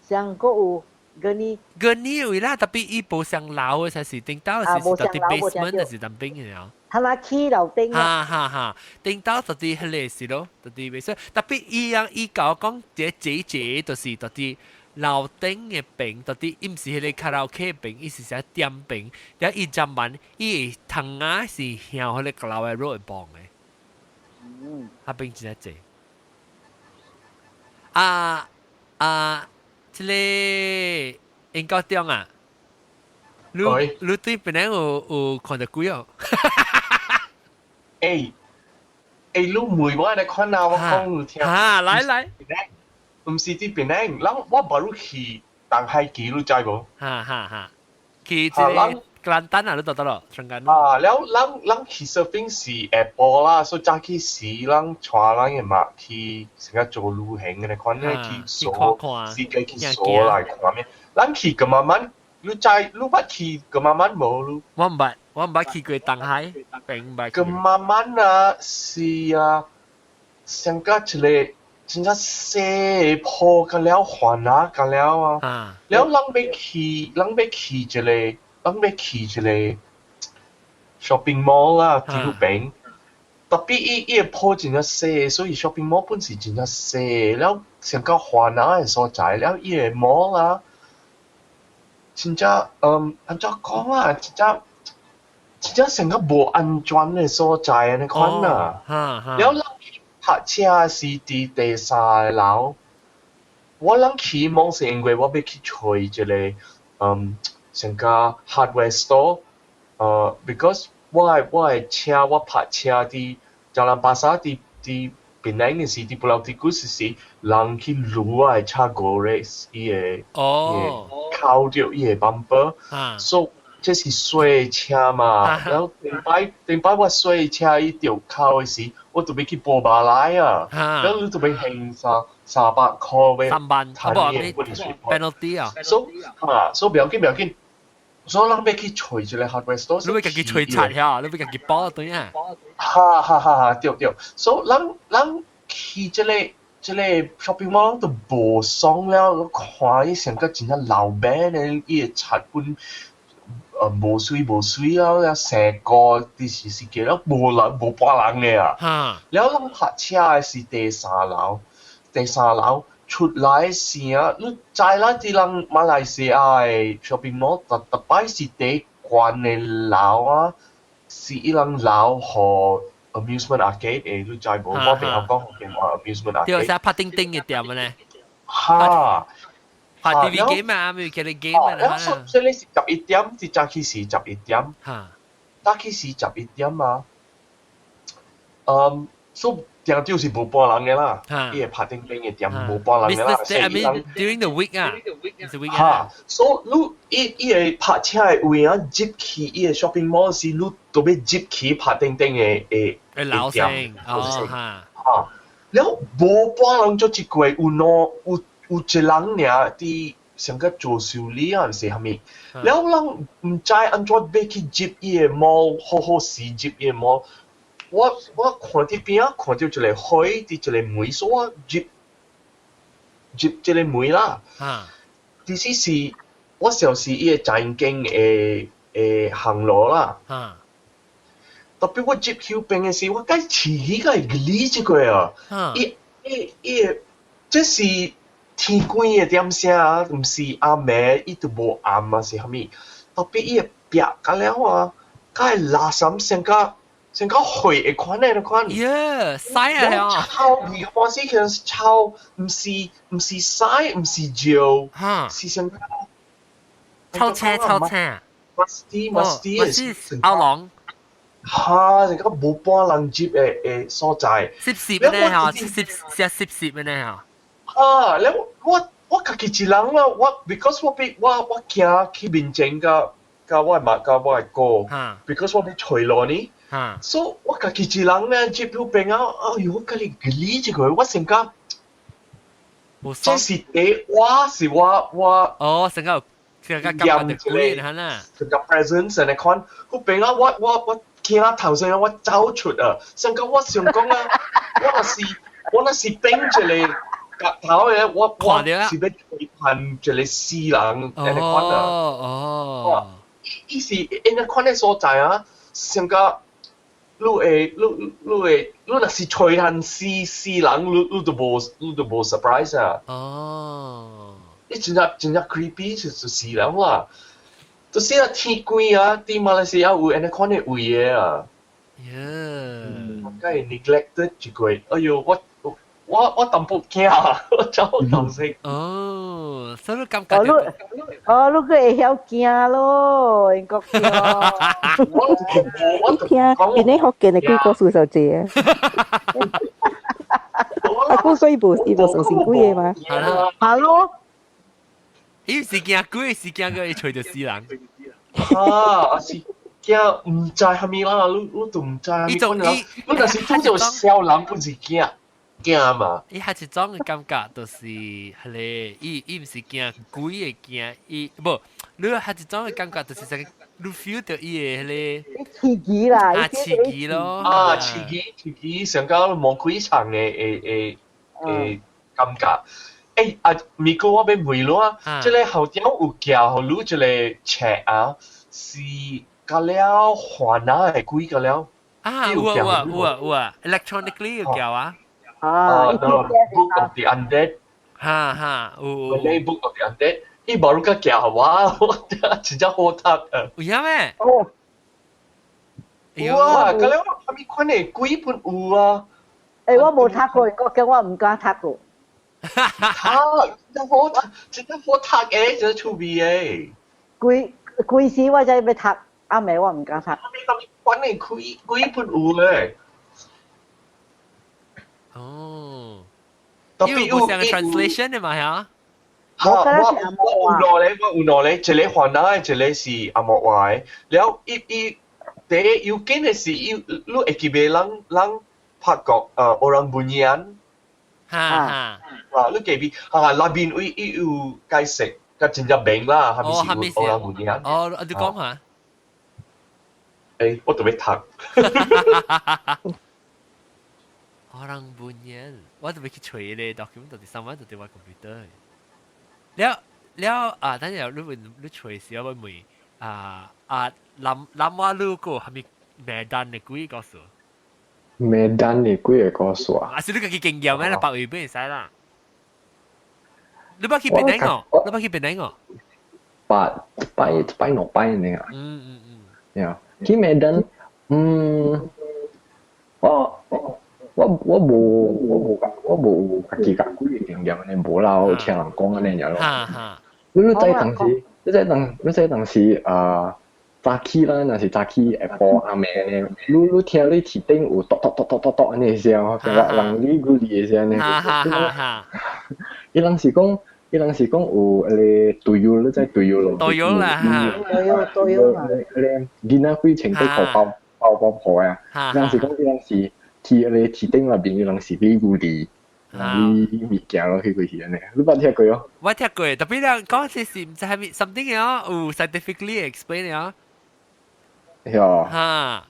相個有 gurney。 Gurney 有啦，特別伊無相樓的才是頂頭的是是到底 basement 還是淡邊的哦。他那起樓頂。哈哈哈，頂頭到底彼個是咯，到底袂說，特別伊樣伊甲我講，這姐姐就是到底。樓頂的邊，到底伊毋是彼个卡拉 OK 邊，伊是啥店邊，了伊站門，伊會窗仔是向彼个樓的 road 望的。嗯，彼邊真濟。啊啊，這个英國中啊，你你對檳城有有看著鬼哦？欸欸，你問我來看啊，我講你聽。啊，來來。毋是佇檳城，咱我無去東海機，你知無？哈哈哈，去這个吉蘭丹啊，你到得咯，上緊。啊，了，咱咱去 surfing 是下晡啦，所以早起時咱帶咱的媽去成個做旅行的款咧，去掃世界去掃來看咩？咱去噶慢慢，你知你捌去噶慢慢無？你？我毋捌，我毋捌去過東海，並毋捌。噶慢慢啊，是啊，上個一个。真正細鋪甲了煩啊，甲了啊，了人欲去，人欲去一个，人欲去一个 shopping mall 啦，佇彼邊。特別伊伊个鋪真正細，所以 shopping mall 本是真正細，了上較繁華的所在，了伊个 mall 啊，真正嗯，按怎講啊，真正真正成個無安全的所在按呢款啊，了人泊車是佇第三樓，我人去望是因為我欲去揣一个嗯，成個 hardware store，because 我的我的車我泊車佇 Jalan Pasar 佇佇檳城的時，佇 Pulau Tikus 時，人去擼我的車 gores 伊的伊的扣著伊的 bumper，所以這是洗車嘛，然後頂擺頂擺我洗車伊著扣的時，我就欲去補馬來啊，然後你就欲還三三百箍欲三萬，趁伊的 penalty 啊，所以啊，所以不要緊不要緊，所以咱欲去揣一个 hardware store，你欲家己揣賊遐，你欲家己補對啊？哈哈哈哈，對對，所以咱咱去這个這个 shopping mall 都無爽了，看伊成個真正老闆的伊的賊本。無水無水啊！了成個佇是是叫了無人無半人的啊！了咱泊車的是第三樓，第三樓出來時啊，你知啦？佇咱馬來西亞的 shopping mall 逐逐擺是第懸的樓啊，是伊人樓予 amusement arcade 的，你知無？我袂曉講福建話 amusement arcade。對，是拍叮叮的店呢。哈。拍 TV game 啊，咪叫你 game 啊。了，所以你是十一點，佇早起時十一點。早起時十一點啊。嗯，所以定就是無半人的啦，伊會拍叮叮的店無半人的啦。 I mean during the week 啊。哈，所以你伊伊个泊車的位啊，入去伊个 shopping mall 時，你都欲入去拍叮叮的的的店。哦，哈。哈，了無半人做一過，有兩有。有一人爾佇上個做修理啊，毋是啥物，了人毋知按怎欲去入伊个 mall，好好勢入伊個 mall。我我看佇邊仔看著一个火佇一个門，所以我入入這个門啦。其實是我想是伊个前間的的行路啦。特別我入去邊的時，我該飼起個理這個啊。伊伊伊個，這是。天光的點聲啊，毋是暗暝，伊就無暗啊，是啥物？特別伊的壁甲了啊，甲會垃圾成個成個血的款的款。耶，屎啊！臭味，我是可能是臭，毋是屎，毋是尿，是成個臭青臭青。 Musty musty 是阿龍。嚇！成個無半人入的所在。濕濕的呢嚇，濕濕濕濕的呢嚇。啊！了我家己一人啦，我 because 我比我驚去面前佮我的媽佮我的哥，because 我欲揣路呢。所以我家己一人咧入彼邊啊，哎呦，我家己理一個，我成個，這是第我是我。哦，成個成個感覺就鬼啦，成個 presence 你看，彼邊啊，我驚頭先我走出啊，成個我想講啊，我若是變一個。夾頭嘅，我是欲推翻一個死人，按呢款啊。哦。伊是按呢款的所在啊，成個你會你會你若是揣番死人，你都無 surprise 啊。哦。伊真正真正 creepy 就死人啦。就是啊，天鬼啊，佇馬來西亞有按呢款的位的啊。耶。我會 neglected 一個，哎喲，我淡薄驚，我走頭先。哦，所以感覺。哦，你閣會曉驚咯，英國叫。你聽，邊啲福建的鬼故事就這啊。阿姑所以無相信鬼的嘛？係咯。伊是驚鬼，是驚個伊揣著死人。啊，是驚毋知蝦米啦，你都毋知。伊種伊，你若是拄著小人，本是驚。驚嘛？伊較一種的感覺，就是彼个，伊毋是驚鬼的驚，伊無，你較一種的感覺，就是啥你 feel 到伊的彼个刺激啦，啊刺激咯，啊刺激刺激，上到魔鬼場的感覺。啊，咪過我欲問你啊，這个校長有寄予你一个冊啊，是甲了番仔的鬼甲了。啊，有啊有啊有啊有啊，electronically 有寄啊。啊，The Book of the Undead，哈哈，有有。The Book of the Undead，伊無你甲寄予我，我真正好讀啊。有影咩？哦。有啊，甲了啥物款的鬼本有啊？欸，我無讀過，我叫我毋敢讀過。讀，真好讀，真正好讀的，真趣味的。規規時我才欲讀，暗暝我毋敢讀。啥物款的鬼本有咧？哦，特別有兩個 translation 的嘛嚇？哈，我有兩个，我有兩个，一個番仔的，一個是紅毛話的。了，伊第一要緊的是，伊你會記袂？人拍過Orang Bunian。哈哈。啊，你記袂？啊，內面位伊有解釋，較真正明啦，蝦米是 Orang Bunian。哦，你講下。欸，我特別讀。 Orang Bunian，我特別去揣咧 document，到底上晚就佇我 computer。了了啊，等陣你問你揣時，我問啊啊，南南華你個係咪 Medan 的鬼故事？ Medan 的鬼個故事啊？啊，是你家己經驗咩？啦，白話本會使啦。你捌去檳城哦？你捌去檳城哦？八擺擺兩擺呢啊？呀，去 Medan，我無家己共鬼的經驗呢，無啦，我聽人講按呢爾咯。你知當時，你知當時啊，早起啦，若是早起下晡暗暝呢，你聽你天頂有篤篤篤篤篤篤按呢聲，感覺人哩咕哩的聲呢。伊人是講有彼個隊友，你知隊友咯？隊友啦，隊友隊友嘛。彼個囡仔幾穿短褲包包包破啊，人是講伊人是。去彼個天頂內邊，伊人是哩咕哩，哩物件咯，彼個是按呢，你捌聽過哦？我聽過，特別咧講是是毋知係咪 something 哦，有 scientifically explain 哦。係啊。哈，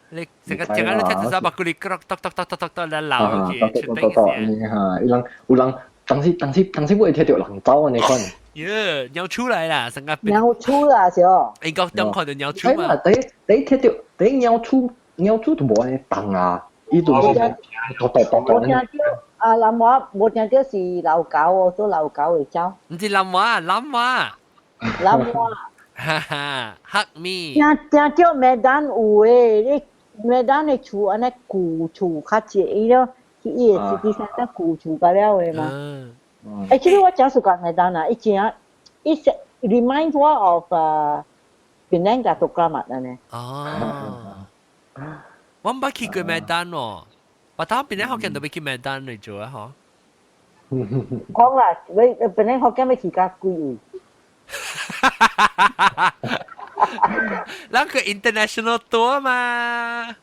你成個成個你聽到啥？咕哩咕嚕篤篤篤篤篤篤咧流落去，出頂嘅。哈，伊人有人當時我會聽到人走按呢款。耶，尿出來啦，成個尿出啦，是哦。應該中看到尿出嘛。第一聽到第一尿出尿出就無按呢動啊。伊就是篤篤篤篤。我聽到啊，南華無聽到是老狗哦，做老狗會走。毋是南華，南華。南華。哈哈，黑咪。聽聽到麥當有誒，你麥當的厝按呢舊厝較濟，伊了去伊的 city centre 舊厝甲了的嘛。欸，其實我誠喜歡麥當啊，伊真伊 remind 我 of 檳城 Dato Keramat 按呢。哦，我毋捌去過麥當哦，我當檳城福建都欲去麥當來做啊，嗬。講啦，欲檳城福建欲去較幾位？咱個 international 多嘛，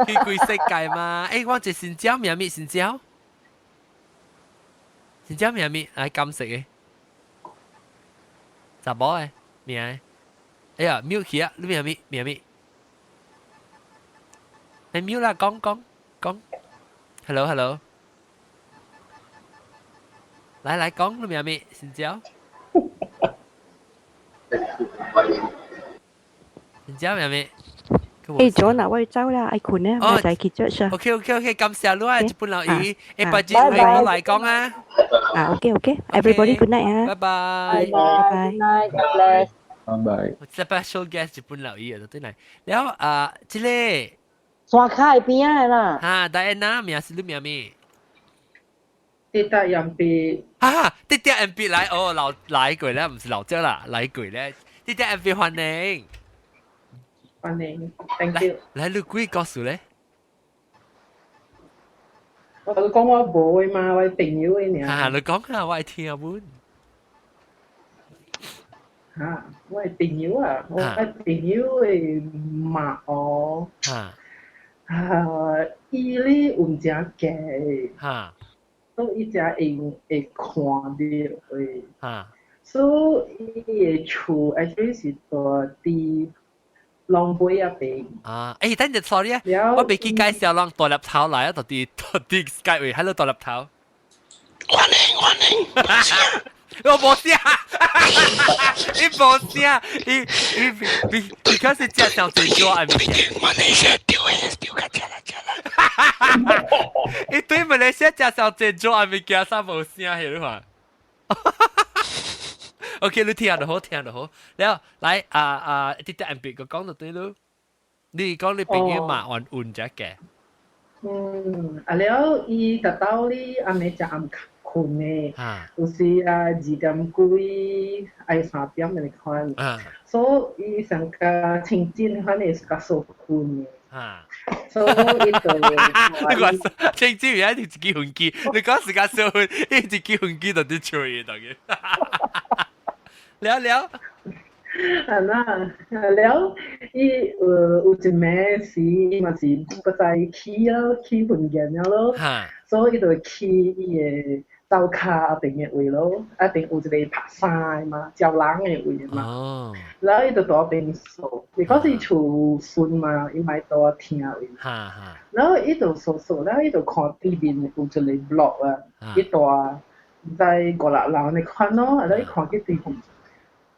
去規世界嘛。欸，我一新椒名物新椒，新椒名物來金色的，查某的名的。哎呀，mute 去啊！你名物名物？你 mute 啦，講講講。Hello hello，來來講，你名物新椒？新椒名物？欸，John 啊，我要走啦，愛睏咧，明仔去 church 啊。 OK OK OK，感謝你啊，日本老姨，欸，別日我來講啊。啊，OK OK，everybody good night 啊。拜拜。拜拜。Good night，God bless。拜拜。 Special guest 日本老姨啊，對來。了啊，這個山跤邊仔的啦。哈，戴安娜名是你名咩？滴答 M B。啊，滴答 M B 來哦，老來過咧，毋是老者啦，來過咧。滴答 M B 歡迎。歡迎，thank you。來，你幾故事咧？我講我無的嘛，我朋友的爾。啊，你講下我愛聽本。嚇，我的朋友啊，我的朋友的媽哦，啊，伊咧有誠假，所以伊才會會看著的。所以伊的厝 actually 是蹛佇龍尾仔邊。啊，欸，等陣 sorry 啊，我袂記介紹人大粒頭來啊，到底到底 Skype 位，hello 大粒頭。歡迎歡迎。我無聲，伊無聲，伊伊比比開始食上最多愛物件。馬來西亞丟的丟較食啦食啦。伊對馬來西亞食上最多愛物件，啥無聲係你看。OK，你聽就好，聽就好。了，來啊啊，啲啲 M B 個講就對咯。你講你朋友嘛還換隻嘅。嗯，啊了，伊達到你暗暝食暗睏的，有時啊2點幾愛3點的款，所以伊上較清真款的是較少睏的。所以伊就你講清真原來是一支飛機，你講時間少睏，伊一支飛機就佇吹的，當然。了了。啊那，了，伊有一暝時，伊嘛是閣再去了，去訓練了咯，所以伊就去伊的灶跤後邊的位咯，啊邊有一個拍衫的嘛，招人的位嘛。然後伊就佇邊掃，because 伊厝順嘛，伊嘛佇聽位。然後伊就掃掃，然後伊就看對面有一個 block 啊，伊蹛在五六樓那款咯，然後伊看見對方。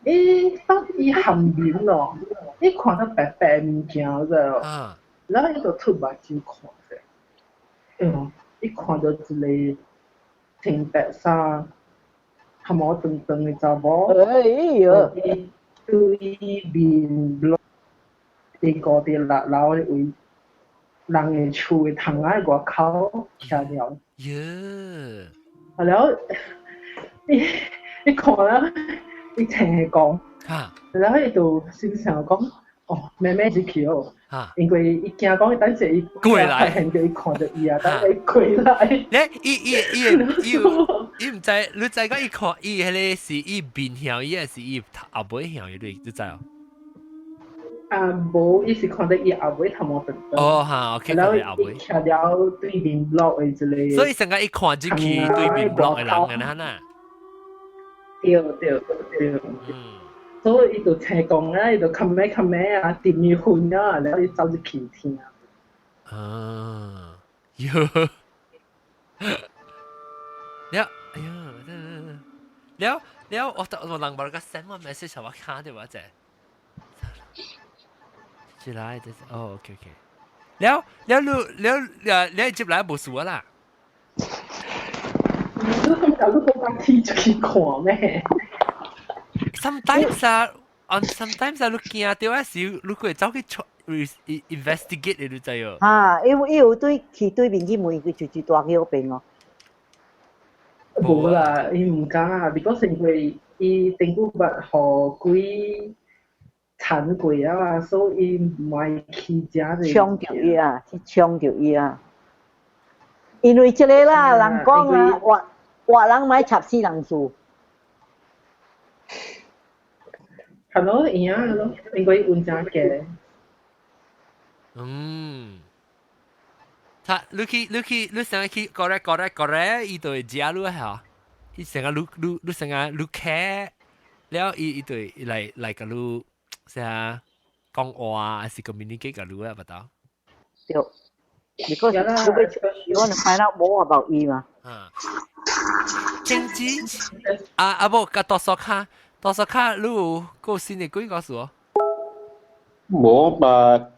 伊當伊含面咯，伊看到白白物件者，然後伊就凸目睭看者，哎喲，伊看到一個穿白衫、頭毛長長的查某，哎喲，對面 block 佇五佇六樓的位，人的厝的窗仔外口徛了。喲，啊了，伊伊看了。伊聽講，然後伊就心想講，哦，妹妹入去哦，因為伊驚講，等陣伊過來，發現著伊看著伊啊，等伊過來。咧，伊伊伊伊伊毋知，你知講伊看伊彼个是伊面向伊，還是伊後尾向伊？你你知哦？啊，無，伊是看著伊後尾頭毛長長。哦，哈，OK，然後伊徛了對面 block 的一個。所以成個伊看入去對面 block 的人按呢？對對對，所以伊就聽講啊，伊就較尾較尾啊，甜麵粉啊，然後伊走入去聽。啊，喲，了，哎呀，了了，我我人無個 send 我 message 我看到我者，進來這是，哦，OK OK，了了你了了你接來無事啦。有都講天出去看咩？ Sometimes 啊，on sometimes 啊，你驚到啊時，你會走去 investigate 你知哦。啊，伊有對去對面去問佢就住大去嗰邊哦。無啦，伊毋敢啊，because 因為伊頂久捌予鬼纏過啊嘛，所以伊毋愛去遮個。衝著伊啊，去衝著伊啊。因為這個啦，人講啊，活活人莫插死人事。係咯，會咯，因為運真嘅。嗯。他你去你去你成日去過來過來過來，伊就會食你嚇。伊成日你你你成日你客，了伊伊就會來來共你啥講話，還是 communicate 共你啊，不到。對。Because you want to find out more about 伊嘛。啊。政治啊啊無，佮多數卡多數卡，你有夠新的鬼故事哦？無吧？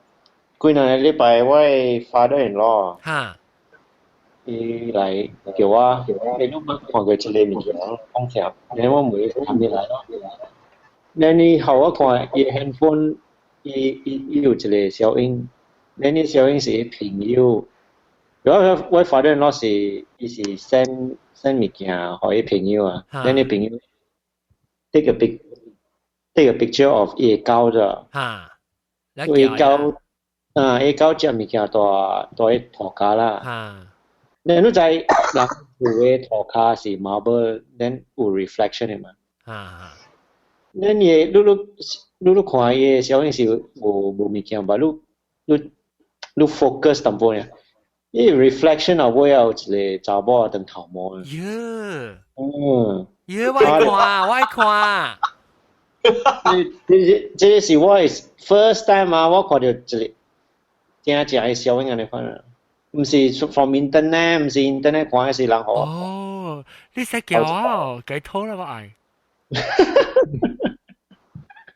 幾兩個禮拜我的 father in law 伊來叫我，你攏捌看過這個物件，講啥？然後我問伊啥物來咯？那你予我看伊 handphone，伊伊伊有一個小影，那你小影是伊朋友。我我 father in law 是伊是 send send 物件予伊朋友啊，那你朋友 take a picture of 伊的狗啫。伊狗啊，伊狗食物件蹛蹛佇塗跤啦。你你知人厝的塗跤是 marble，then 有 reflection 的嘛？恁伊你你你你看伊的小影是無無物件吧？你你你 focus 淡薄爾，伊 reflection 後尾有一個查某長頭毛。喲。喲，我愛看，我愛看。這這這是我的 first time 啊！我看著一個真正的小影按呢款啊，毋是 from internet，毋是 internet 看的是人予我。哦，你使叫我，解套啦我愛。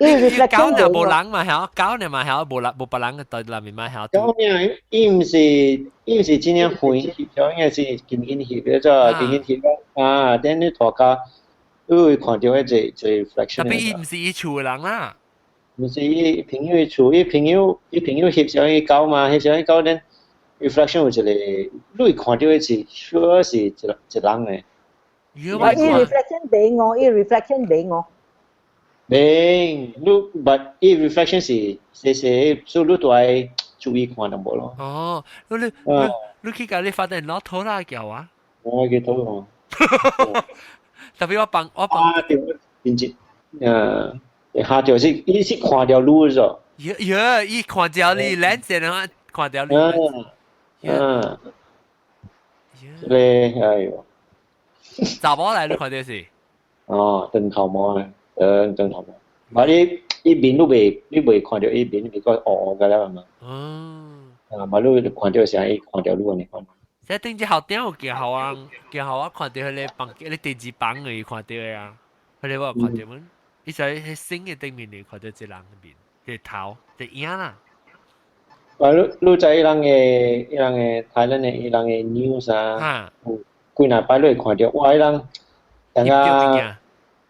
伊狗若無人嘛曉，狗若嘛曉，無人無別人佇內面嘛曉。狗爾伊毋是伊毋是真正遠翕，應該是近近翕的，做近近翕啊，等你塗跤，你會看著彼個一個 reflection。 Tapi 伊毋是伊厝的人啦。毋是伊朋友的厝，伊朋友伊朋友翕相伊狗嘛，翕相伊狗恁 reflection 有一個，你會看著的是 sure 是一一人的。伊 reflection 俾我，伊 reflection 俾我。明，你 but 伊 reflection 是細細，所以你都愛注意看淡薄咯。哦，你你你你去共你發現攞拖拉叫啊？我去討論。 Tapi 我幫我幫。啊對，真正，下就是伊是看著你咗。喲喲，伊看著你，兩隻人看著你。嗯。咧，哎喲。查某來你看著是？哦，長頭毛咧，長長頭毛。嘛你伊面你袂你袂看著伊面，比較烏烏個了嘛。啊，嘛你看著啥？伊看著你按呢款。這頂隻校長有見校啊，見校我看著彼个房間，彼個第二房的看著的啊，彼个我有看著無？伊在彼新的頂面，你看著一人面，一個頭，一個影啦。啊，你你知伊人的伊人的台灣的伊人的 news 啊，有幾若擺你會看著，哇！伊人人家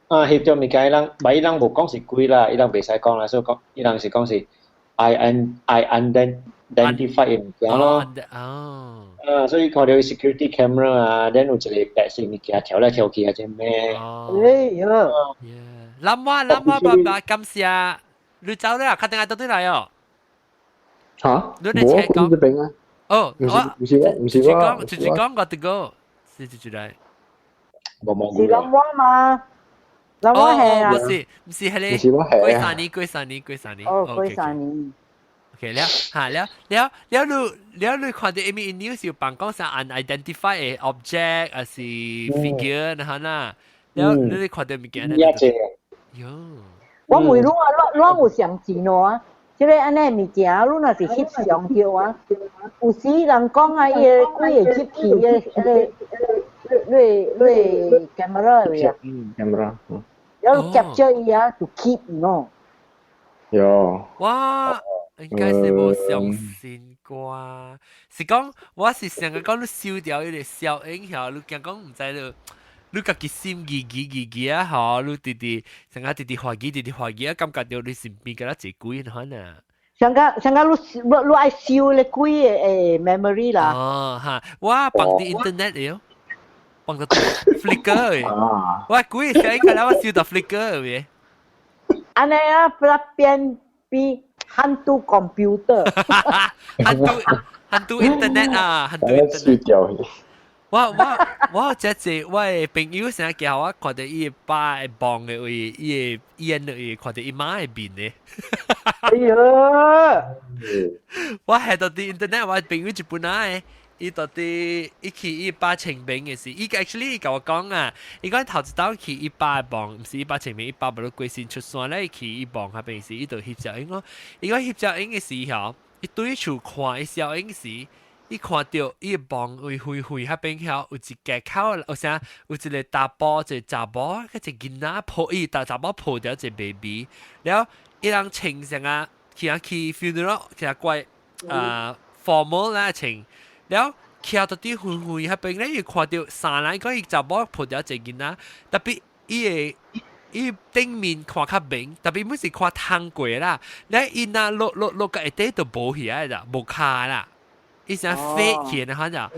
啊翕著物件，伊人，嘛伊人無講是鬼啦，伊人袂使講啦，所以講伊人是講是 I un I identify 物件咯。啊，所以看著 security camera 啊，then 有一個白色物件跳來跳去啊，這咩？哎喲！諗我諗我爸爸感謝你走啦，確定愛倒轉來哦。嚇？你你車講這邊啊？哦，唔是唔是我，唔是我，就是講我這個是就是來。是諗我嘛？諗我係啊？不是唔是係你。唔是我係過三年過三年過三年。哦，過三年。 OK 了，嚇了了了你了你看到啥物 news 有放講啥 unidentified object 還是 figure 那哈啦，了你看到物件？一隻。喲。我問你啊，你你有相信喏？這個按呢物件，你若是翕相著啊，有時人講啊，伊个鬼會入去个彼個你你 camera 位啊？嗯，camera。然後 capture 伊啊，就 keep 喏。有。我應該是無相信啩，是講我是想講你收掉伊個小影響，你驚講毋知你，你家己心記記記記啊，嗬！你直直成日直直懷疑，直直懷疑啊，感覺到你身邊敢若濟鬼款啊！上個上個你你愛燒咧鬼嘅 memory 啦。哦哈，我放佇 internet 了，放到 Flickr 嘅。我鬼聲看到我燒到 Flickr 嘅。按呢啊，變變hantu computer。 hantu hantu internet 啊，hantu internet。我這次我的朋友成日叫我看著伊爸的墓的位，伊的煙的位，看著伊媽的面的。哎喲！我係到佇 internet，我朋友一本來，伊到底伊去伊爸清明的時，伊 actually 伊共我講啊，伊講頭一道去伊爸的墓，毋是伊爸清明，伊爸無咧過身出山咧，伊去伊墓彼邊時，伊就翕照影咯。伊講翕照影的時候，伊對厝看伊照影時。伊看著伊墓位遠遠彼邊遐有一個口，有啥有一個查埔，一個查某，一個囡仔抱伊，查查某抱著一個 baby，了伊人穿啥啊？去啊去 funeral，其實怪啊 formal 啦穿，了徛到佇遠遠彼邊咧，伊看著三人講伊查某抱著一個囡仔，特別伊的伊頂面看較明，特別每是看通過啦，了伊若落落落個下底就無起來啦，無跤啦。伊成飛起來，反正，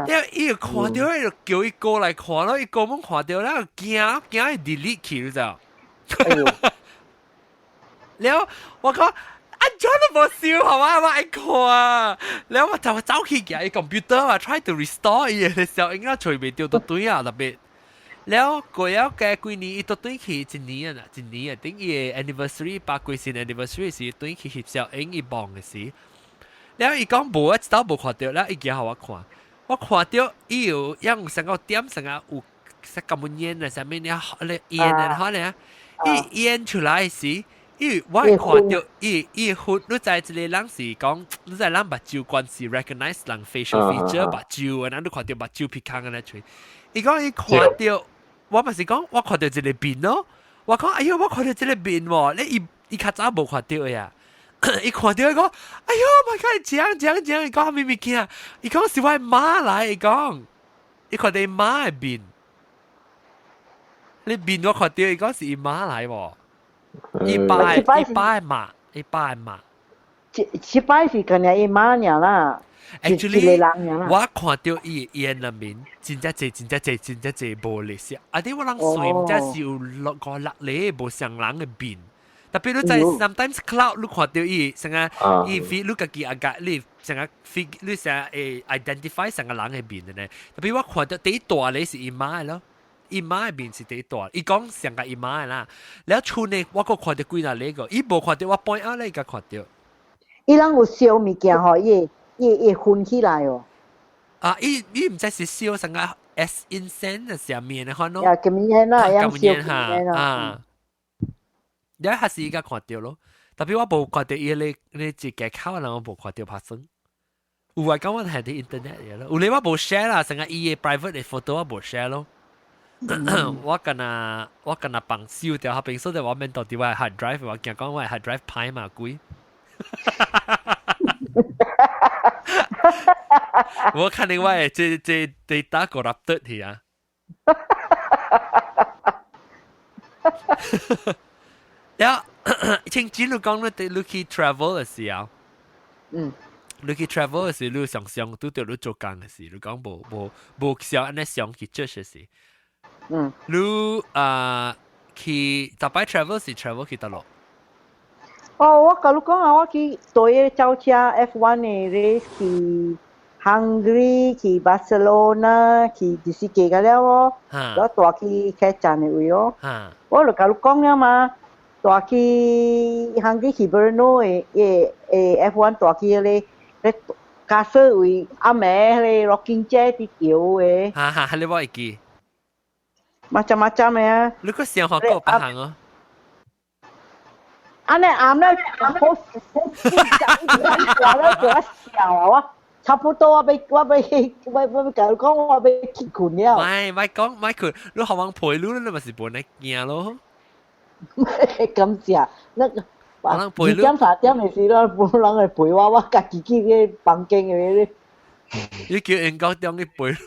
因為伊看著，伊就叫伊過來看咯，伊過門看著了，驚驚伊 delete 去，你知無？了我講，按怎都無燒，好嘛？我愛看，了我就走去舉伊 computer 啊，try to restore 伊的時候，應該揣袂著就對啊，特別。了過了加幾年，伊都轉去一年啊，一年啊，等伊的 anniversary 爸過身 anniversary 時，轉去翕相影伊墓的時。了伊講無，我一道無看著，了伊舉予我看，我看著伊有樣成個點成個有啥咁煙啊，啥物了咧煙啊，可能伊煙出來時，伊我看著伊伊血，你知一個人是講，你知人目睭關係 recognize 人 facial feature 目睭啊，咱你看著目睭鼻孔按呢吹。伊講伊看著，我嘛是講我看著一個面咯，我講哎喲，我看著這個面喎，你伊伊較早無看著呀。伊看著伊講，哎喲，my god，這樣這樣這樣，伊講啥物物件？伊講是我媽來，伊講，伊看著伊媽的面，你面我看著伊講是伊媽來無？伊爸伊爸的媽，伊爸的媽。這擺是干焦伊媽爾啦。 Actually，我看著伊煙入面，真正濟，真正濟，真正濟無歷史。啊！啲我人算毋知是有六個六個無相人的面。特別你在 sometimes cloud 你看著伊成個伊 feel 你家己阿個你成個 feel 你成個會 identify 成個人的面的呢。特別我看著第一大咧是伊媽的咯，伊媽的面是第一大，伊講上個伊媽的啦。了厝呢，我閣看著幾若個，伊無看著我 point out 咧，伊才看著。伊人有燒物件吼，伊伊會熏起來哦。啊，伊伊毋知是燒成個 S incense 啥物的款咯。啊，咁樣啦，樣燒哈啊。你還是伊個看著咯，特別我無看著伊咧咧一個口人，我無看著發生。有話講我係佇 internet 嘅咯，有咧我無 share 啦，成個伊的 private 的 photo 我無 share 咯。我敢若放燒掉，彼邊所以我免到佇我 hard drive，我驚講我 hard drive 歹嘛鬼。我看你我的這這 data corrupted 去啊。了，清子你講你你去 travel 的時候，你去 travel 的時，你常常拄著你做工的時，你講無無無想按呢想去 judge 的時，你啊去逐擺 travel 是 travel 去佗落？哦，我共你講啊，我去對個走車 F1 的 race 去 Hungary，去 Barcelona，去就是過個了哦。我帶去客棧的位哦。我就共你講了嘛。帶去 Hungary 去 Brno 的的的 F1 帶去彼个咧駕駛位暗暝彼个 rocking chair 佇搖的。哈哈，彼個我會記。 macam-macam 的啊。你閣想學過別項哦？按呢暗咧，好好緊張，一直話咧叫我笑啊！我差不多我欲我欲我我欲共你講，我欲去睏了。莫莫講莫睏，你予人陪你，你嘛是無呢驚咯。感謝，那個2點3點的時咯，無人會陪我，我家己去個房間的。你叫英國中去陪你。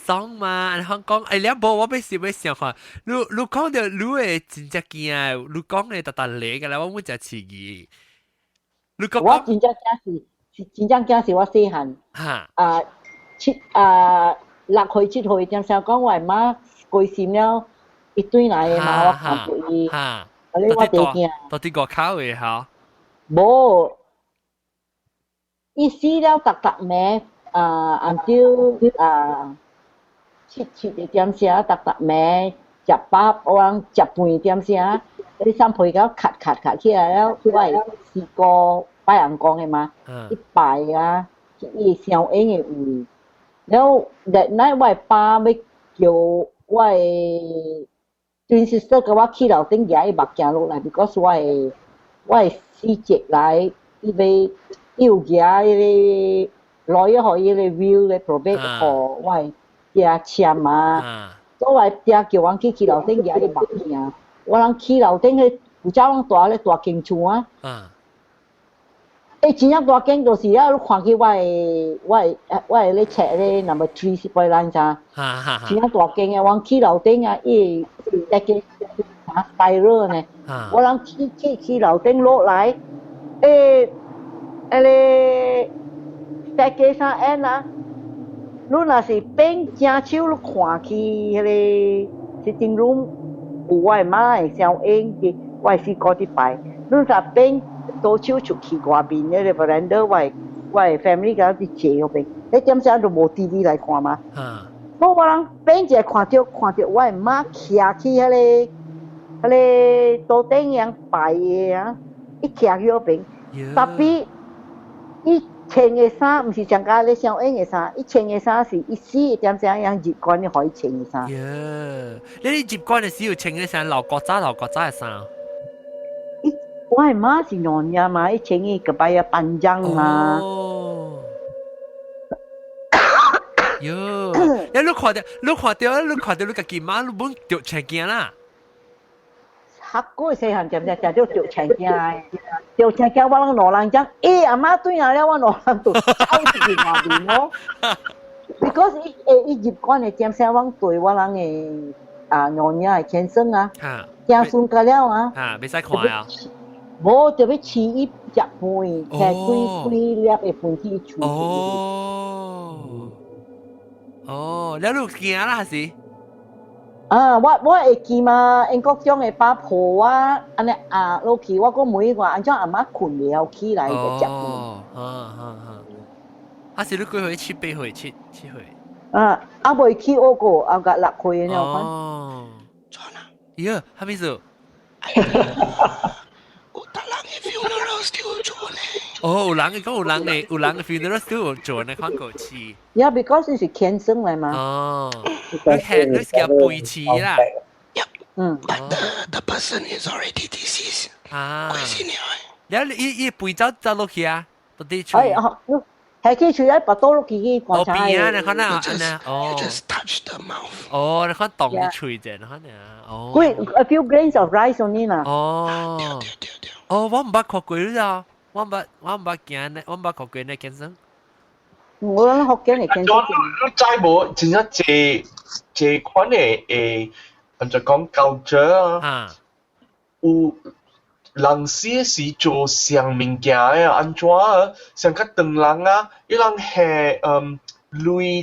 爽嘛！香港哎，你無我欲是欲想看，你講著你會真正驚，你講的逐逐嚟個啦，我每只刺激。你講我真正驚是真正驚是我細漢。啊七啊6歲7歲，點想講我媽過身了，伊轉來的嘛，我看過伊。啊，你我第驚。到底外口的吼？無，伊死了逐逐暝啊，until 啊七點聲，逐逐暝食飽，我講食飯點聲，你三皮到咔咔咔起來了，我的四哥拜人講的嘛，伊拜啊，伊相應的位。了 that night 我的爸欲叫我的 twin sister 共我去樓頂舉伊目鏡落來，because 我的四姐來，伊欲伊有舉彼個 lawyer 予伊個 will 咧 probate 予我的爹簽嘛，所以我的爹叫阮去樓頂舉伊目鏡，我人去樓頂彼古早阮蹛咧大間厝啊。欸，真正大間就是啊！你看去我的咧冊咧 number three 是擺咱知？真正大間的，我去樓頂啊，伊一個啥 spiral 呢？我人去樓頂落來，欸，彼個 staircase 啥按啊？你若是變正手，你看去彼個 sitting room 有我的媽的相應的，我的四哥佇拜。你若變左手出去外面那個 veranda，我的 family 共佇坐彼邊，彼點聲就無 TV 來看嘛。我人變一看著我的媽徛去彼個桌頂樣拜的啊，伊徛去彼邊，tapi 伊穿的衫毋是像佮咧相應的衫，伊穿的衫是伊死的點聲樣入棺的，予伊穿的衫。喲，你入棺的時有穿的衫，老古早老古早的衫。我的媽是娘惹嘛，伊穿伊 kebaya panjang 嘛。哦。喲，你看著，你家己媽，你本著青驚啦。學過細漢點點定著著青驚的，著青驚我攏兩人講，欸阿媽轉來了，我兩人就走出去外面咯。Because 伊會伊入棺的點聲，阮對我人的啊娘惹的先生啊，子孫甲了啊，啊，袂使看啊。無就欲飼伊食飯，摕幾幾粒的飯去厝。哦，哦，了你有驚啦，還是？啊，我會記嘛，英國長的爸抱我，按呢壓落去，我閣問伊話，按怎阿媽睏袂曉起來就食飯。哦，啊啊啊！啊是你幾歲？七八歲？七歲？啊，啊未去學過，啊甲6歲了。哦。喲，啥物事？有逐人的 funeral still 做呢。哦，有人講有人的，有人的 funeral still 做呢款故事。 Yeah, because 是天生來嘛。哦，你係你是叫背刺啦。嗯。 But the person is already deceased. 啊。過身了。了你伊背走走落去啊？到底喙？哎，係去喙咧，拔刀落去去觀察。哦，邊啊，你看啊，哦。 You just touch the mouth. 哦，你看動喙者，你看啊，哦。幾 a few grains of rice only 啦。哦。對對對。哦，我毋捌看過了，我毋捌見呢，我毋捌看過呢，先生。我諗福建會見生。你知無？真正這款的會，按怎講culture 啊？有人死是做啥物件的啊？按怎啊？像較唐人啊，伊人係淚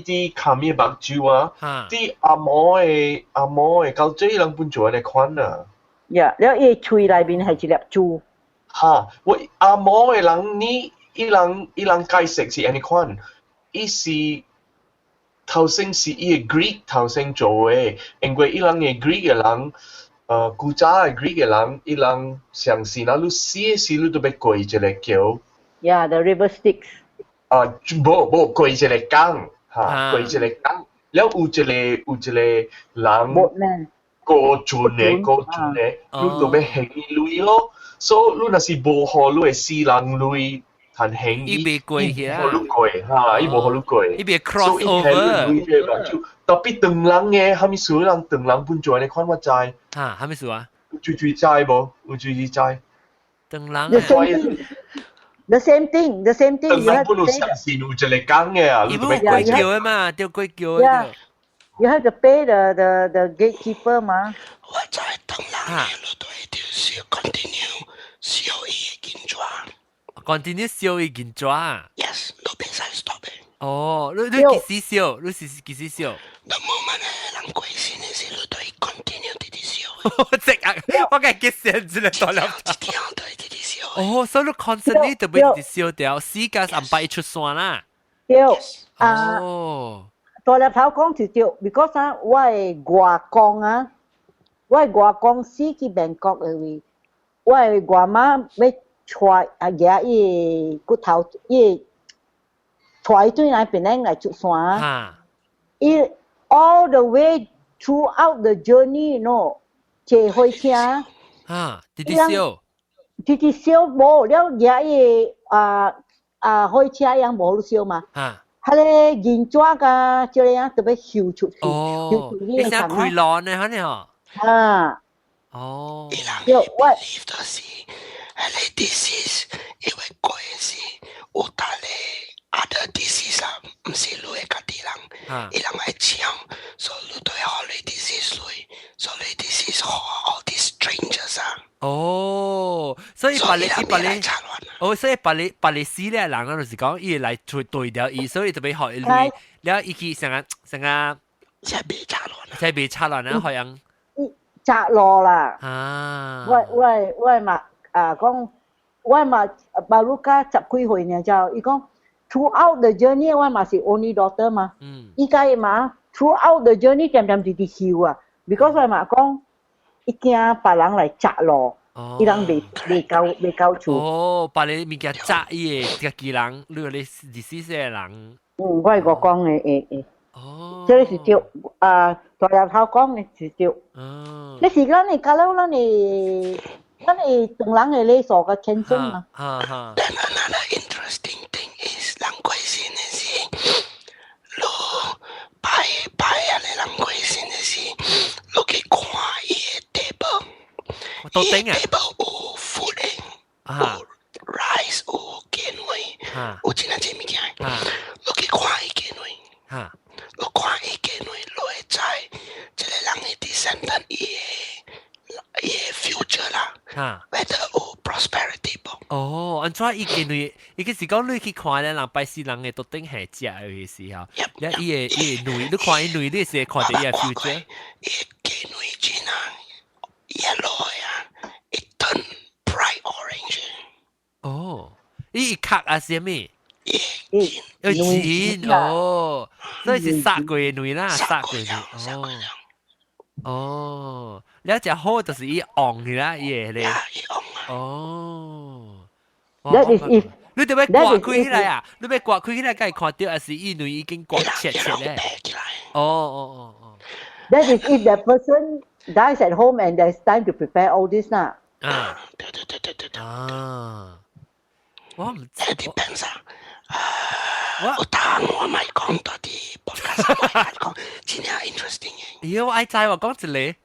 佇尻物目睭啊，佇紅毛的culture，伊人本做按呢款啊。呀，了伊喙內面係一粒珠。哈，我紅毛的人，你伊人解釋是按呢款，伊是頭先是伊的 Greek 頭先做的，因為伊人的 Greek 的人，古早的 Greek 的人，伊人相信啊，你死的時你都欲過一個橋。 Yeah, the river Styx。啊，無無過一個江，哈，過一個江，了有一個人過船的，你就欲還伊鐳咯。所以你若是無予你的死人鐳，趁還伊，伊袂過去啊，無予你過，哈，伊無予你過。伊袂 cross over。 Tapi 唐人的，啥物事人唐人本做按呢款我知。哈，啥物事啊？有追追知無？有追追知。唐人的。The same thing, the same thing. 但係不如相信有一個講嘅啊，你冇鬼叫啊嘛，掉鬼叫啊。 You have to pay the gatekeeper 嘛。我在等人嘅，都一定是 continue 燒伊的銀紙。 Continue 燒伊銀紙。 Yes，都袂使 stop 的。哦，你幾時燒？你是幾時燒？ The moment 人過身的時，你都會 continue 直直燒。即刻，我計結線之類多了。一定都會直直燒。哦，所以你 constantly 就會直直燒掉，死甲暗擺出山啦。對。啊。哦。大粒頭講就對，because 啊，我的外公啊，我的外公死去 Bangkok 的位，我的外媽欲帶啊舉伊的骨頭，伊帶伊轉來檳城來出山啊。伊 all the way throughout the journey，no，坐火車。啊，直直燒。直直燒無了，舉伊啊啊火車樣無燒嘛。啊。彼个銀紙佮這個樣特別燒出去，哦，你想開攏呢，可能哦。啊。哦。伊人 believe 就是，彼个 disease，因為過是有逐个 other disease 啊，毋是你的家己人，伊人愛搶，所以你都會予你 disease 來，所以你 disease 予 all these strangers 啊。哦，所以別你別你，哦，所以別你別你死咧人啊，就是講伊來對對掉伊，所以特別學伊，了伊去成個成個，才袂插亂，才袂插亂啊，好像插路啦。啊，我嘛啊講，我嘛巴魯卡十幾歲呢，就伊講 throughout the journey 我嘛是 only daughter 嘛，伊家嘛 throughout the journey 點點直直笑啊，because 我嘛講，伊驚別人來砸路。伊人未夠厝。哦，別個物件砸伊的家己人，你個你24歲的人。嗯，我係我講的，會會。哦。這個是對，啊，大日頭講的是對。哦。你是咱的，假如咱的唐人的禮數較輕鬆嘛。哈哈。 Then another interesting thing is，人過身的是，你拜拜啊！你人過身的是，你去看伊的 table。到頂啊！table 有 food 的，有 rice，有雞卵，有真濟物件。你去看伊雞卵，你看伊雞卵，你會知這個人的 descendant 伊的 future 啦，whether 有 prosperity 無？哦，按怎伊雞卵？伊個是講你去看咧，人拜死人的桌頂係食的時候，了伊的卵，你看伊卵，你是會看著伊的 future。伊雞卵真啊！yellow 呀，it turn bright orange。哦，伊殼啊是啥物？伊錢哦，所以是殺過的卵啦，殺過的哦。哦，了只好就是伊紅去啦，伊個咧。哦。 That is if 你得欲割開起來啊？你欲割開起來，才會看著，還是伊卵已經割切切咧？哦哦哦哦。 That is if the person dies at home and there's time to prepare all this 啦。啊，對對對對對對。啊，我唔知。 Depends 啊。我當我咪講多啲 podcast，我講真係 interesting 嘅。咦，我愛知我講一個。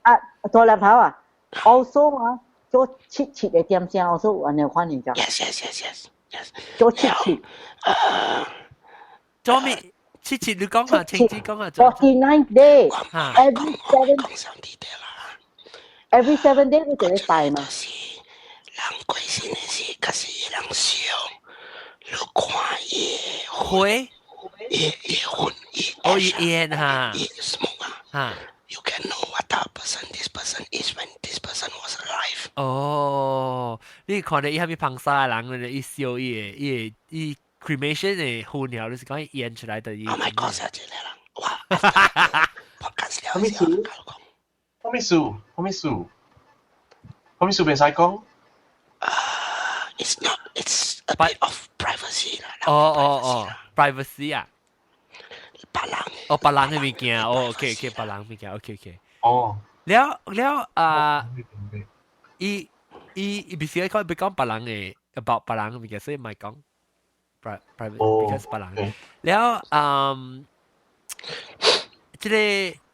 啊，大粒頭啊，also 啊，做七七的點聲，also 有按呢款嘅。 Yes. 做七七。做咩？七七你講下，清子講下。 49 day, every seven. Every 7 day 你就會拜嘛。人過身的時，可是人燒，你看伊火，伊魂，伊哦伊煙哈，伊 smoke 啊，哈。 You can know what type of person this person is when this person was alive。哦，你看到伊啥物芳沙的人咧，伊燒伊的伊的伊 cremation 的灰了，就是講伊煙出來的。 Oh my god！這個人，哇！podcast 了啥物事？啥物事？啥物事？啥物事袂使講？ It's not. It's a bit of privacy 啦。哦哦哦，privacy 啊。別人。哦，別人的物件，哦，OK OK，別人物件，OK OK。哦。了了啊，伊伊伊必須講別講別人的，about 別人的物件，所以莫講 private because 別人。了嗯，這個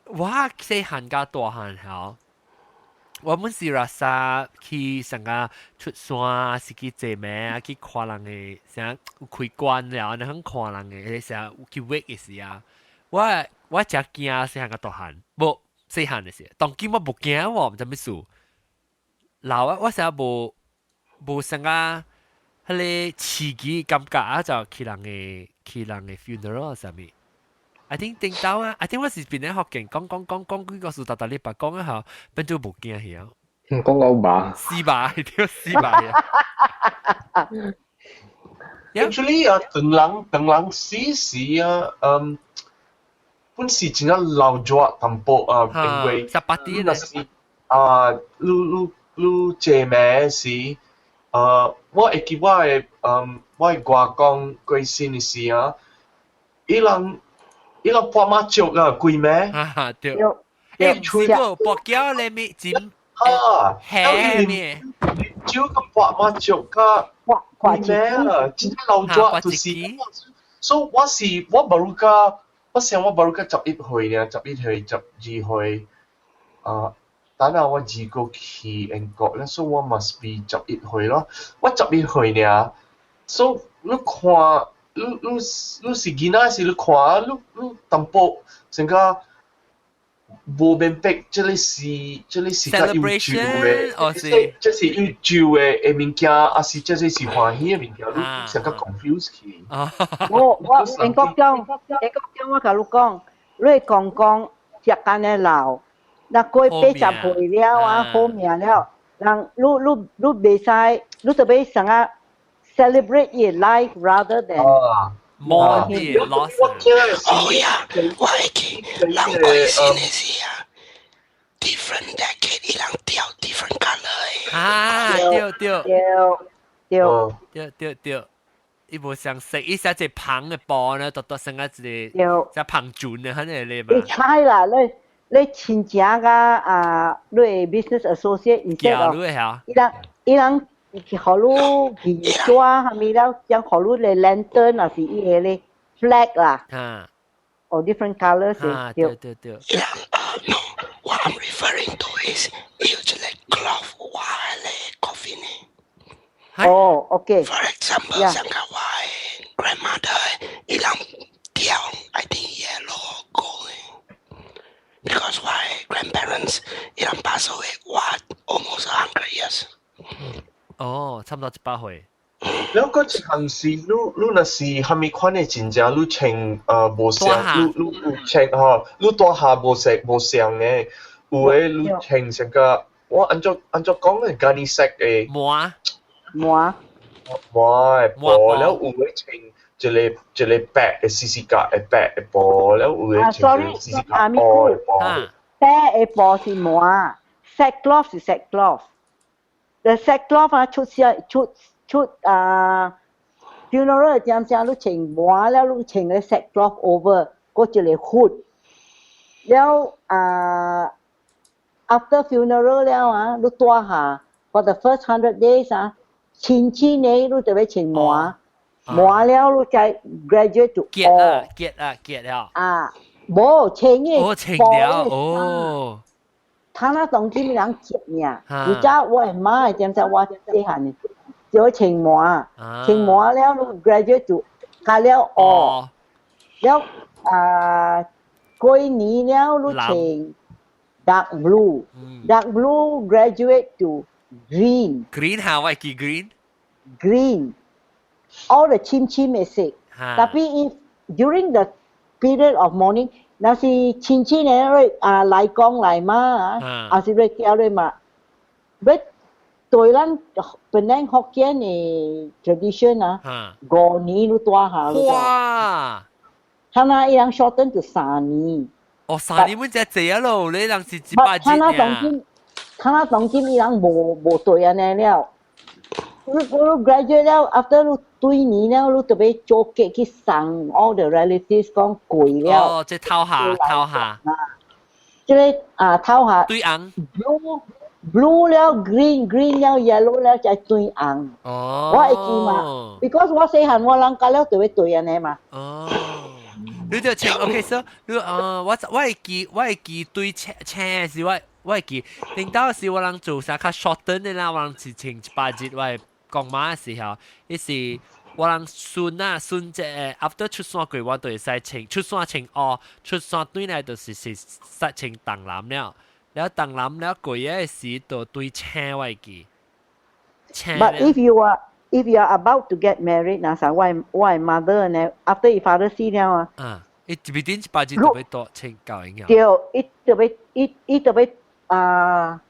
我細漢甲大漢吼，我們是 rasa 去上個出山，是去坐咩去看人的，啥有開關了，然後看人的，啥有去 wake 的時啊，我真驚細漢個大漢，無細漢的時，當今我無驚喎，毋知咩事。老啊，我成日無啥個彼個刺激感覺啊，就去人的 funeral 啥物。I think 頂到啊，I think 我是變咧福建講講講講幾個數，逐逐禮拜講一下，變做無驚去啊。講到吧？死吧，對死吧。 Actually 啊，當人死時啊，本是真正老熱淡薄啊，因為十八點若是啊，你坐咩時，我會記我的外公過身的時啊，伊人撥麻雀啊，規暝。啊對。欸，吹過撥繳咧咪真啊，嘿咩？酒個撥麻雀甲規暝啊，真正老熱就是。所以我是我無甲，我想我無甲11歲呢，11歲12歲，啊，等下我二個去英國咧，所以我 must be 十一歲咯。我十一歲呢，所以你看，你是囡仔時，你看，你淡薄成個無明白，這個是較有酒的，這是有酒的物件，還是這個是歡喜的物件？你成個 confuse 去。我英國講，我共你講，你講講時間的老，若過80歲了啊，好命了，人你袂使，你就欲啥個 celebrate your life rather than 冇啲 loss。哦呀，我會記人過身的時啊，different decade 伊人掉 different color 的。啊，對對對對對對對，伊無相色，伊寫一個芳的布呢，獨獨成個一個只芳船的，肯定咧嘛。你猜啦，你親情甲啊，你 business associate 寄你的嚇，伊人予你紙紙啥物了，將予你的 lantern 還是伊個咧 flag 啦，or different colours。 對對對。伊人啊，no, what I'm referring to is 伊有一個 cloth 畫咧 coffin 的。哦，OK。 For example，像個我的 grandmother，伊人掉，I think yellow gold because my grandparents 伊人 pass away what almost 100 years。哦，差不多100歲。了個一項是，你若是蝦米款的真正你穿無相，你穿吼，你大下無色無相的，有的你穿成個我按怎講咧，咖喱色的麻麻麻的布，了有的穿一個白的絲絲格的白的布，了有的穿一個絲絲格白的布。白的布是麻，sackcloth 是 sackcloth。The sackcloth 啊，出出出啊，funeral 點正你穿麻了，你穿個 sackcloth over，嗰一個 hood。了啊，after funeral 了啊，你蹛下 for the first 100 days 啊，親戚呢，你就欲穿麻，麻了你再 graduate to 結啊結啊結了。啊，無穿嘅，哦穿了哦。他那當今人接爾，而家我的媽點知我細漢的，就穿麻，穿麻了你 graduate 就加了哦，了啊過年了你穿 dark blue，dark blue graduate to green。 Green 嚇，我記 green。 Green，all the 深深的色。Tapi if during the period of mourning，若是親戚呢，啊來講來嘛，啊，還是欲叫你嘛，欲對咱本來福建的 tradition 啊，5年你蹛下。哇！他那伊人 shorten to 3年。哦，3年阮才濟啊咯，你人是100日。他那當今，他那當今伊人無對按呢了。你 graduate 了，after 你對年了，你特別做結去送 all the relatives 講過了。哦，這頭下頭下。這個啊頭下。對紅。 Blue blue 了，green green 了，yellow 了，才對紅。哦。我會記嘛，because 我細漢我人教了就會對按呢嘛。哦。你就穿 OK，so 你我會記對青青是我我會記，頂到時我人做啥較 shorten 的啦，我人是穿一百日，我會講媽的時候，伊是我人孫啊孫這 after 出山過，我就會使穿出山穿烏，出山對來就是是實穿重藍了，了重藍了過嘅時就對青我會記。 But if you are about to get married，那時我 mother 呢，after 伊 father 死了啊，啊，伊一邊頂一百日就欲多穿教營對，伊就欲伊就欲啊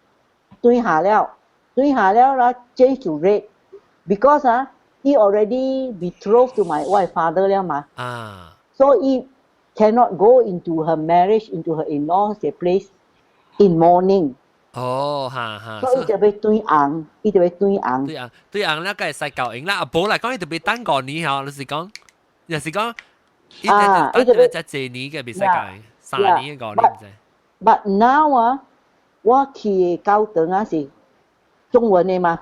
對下了，對下了啦，change to red，because 啊，he already betrothed to my wife father 了嘛，啊，so he cannot go into her marriage into her in-laws place in mourning。哦，哈哈，所以就欲對紅，伊就欲對紅。對紅，對紅啦，梗係使教營啦。啊，無來講，伊就欲等5年吼，就是講，就是講，啊，伊就欲才一年嘅袂使教營，3年5年唔知。 But now 啊，我去教堂啊是中文的嘛。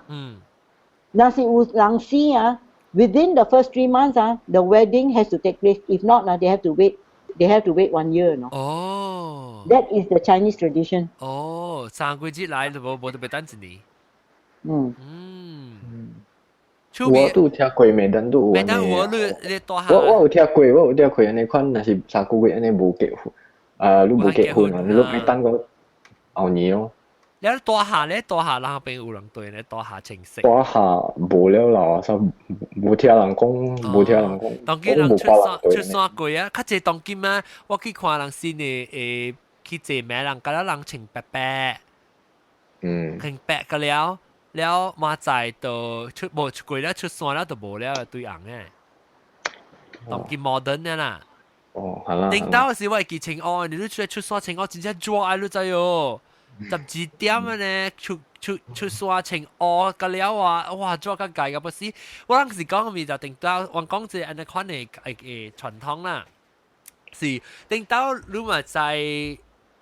若是有人死啊，within the first 3 months 啊，the wedding has to take place. If not, 啊，they have to wait. They have to wait one year, no? 哦。 That is the Chinese tradition. 哦，3個月來就無無特別等一年。我都有聽過，每當都有。每當我你你大我有聽過，我有聽過，按呢款，若是3個月按呢無結婚，啊，你無結婚啊，你欲等個後年咯。你大下咧，大下人邊有人對咧，大下清晰。大下無了啦，說無聽人講，無聽人講。當今人出山出山過啊，較濟當今啊，我去看人新的去坐咩人，甲了人穿白白，穿白個了，了馬仔就出無出過了，出山了就無了對紅的。當今 modern 的啦。哦，係啦。頂到時我會記穿烏，你都出來出山穿烏，真正熱啊！你知喲。12點啊呢，出出出山穿烏個了啊，哇！熱甲界個不是，我當時講咪就頂到，我講這按呢款的傳統啦，是頂到你嘛在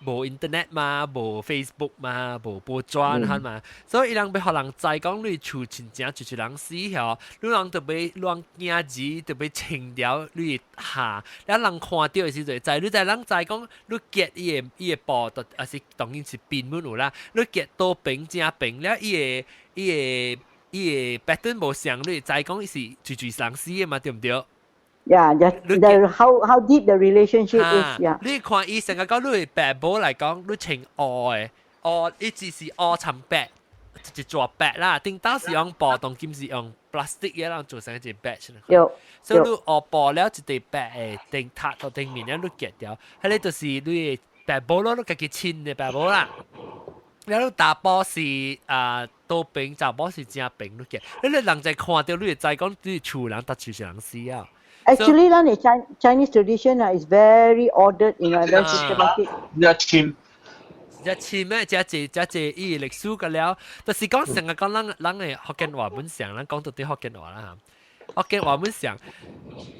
無 internet 嘛，無 Facebook 嘛，無報紙看嘛，所以伊人欲予人知講你厝真正就是人死曉，你人就欲亂鏡子，就欲穿掉你下，了人看到的時陣知，你知人知講你結伊的布，就抑是當然是邊本有啦，你結倒平正平了，伊的 pattern 無相，你會知講伊是就是人死的嘛，對毋對？ Yeah, just the how deep the relationship is. Yeah. 你看伊成個講你白布來講，你穿烏的，烏伊只是烏摻白，一撮白啦。頂當時用布，當今是用 plastic 嘅，人做成一個白出來。有。所以你烏布了一塊白的，頂塔到頂面了，你結掉，彼個就是你的白布咯，你家己穿的白布啦。了你查埔是啊倒平，查某是正平，你結，你人在看到，你會知講你厝人搭厝是人死啊。 Actually, 咱的 Chinese tradition 啊 is very ordered, very systematic. 一簽一簽咩？這濟這濟伊歷史個了，就是講成日講咱咱的福建話本上，咱講到底福建話啦嚇。福建話本上，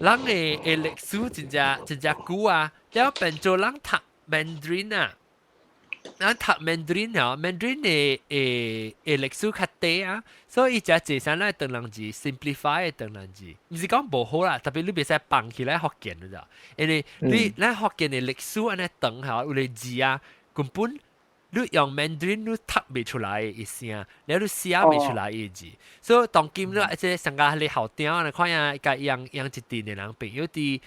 咱的歷史真正真正久啊，了變做咱讀 Mandarin 啊。咱讀 Mandarin 哦，Mandarin 的歷史較短啊，所以這濟啥咱唐人字 simplify 的唐人字，毋是講無好啦，特別你袂使放起來福建你知，因為你咱福建的歷史按呢長吼，有個字啊，根本你用 Mandarin 你讀袂出來的聲，了你寫袂出來的字，所以當今你這上個你校長，你看啊，共養養一陣的人朋友佇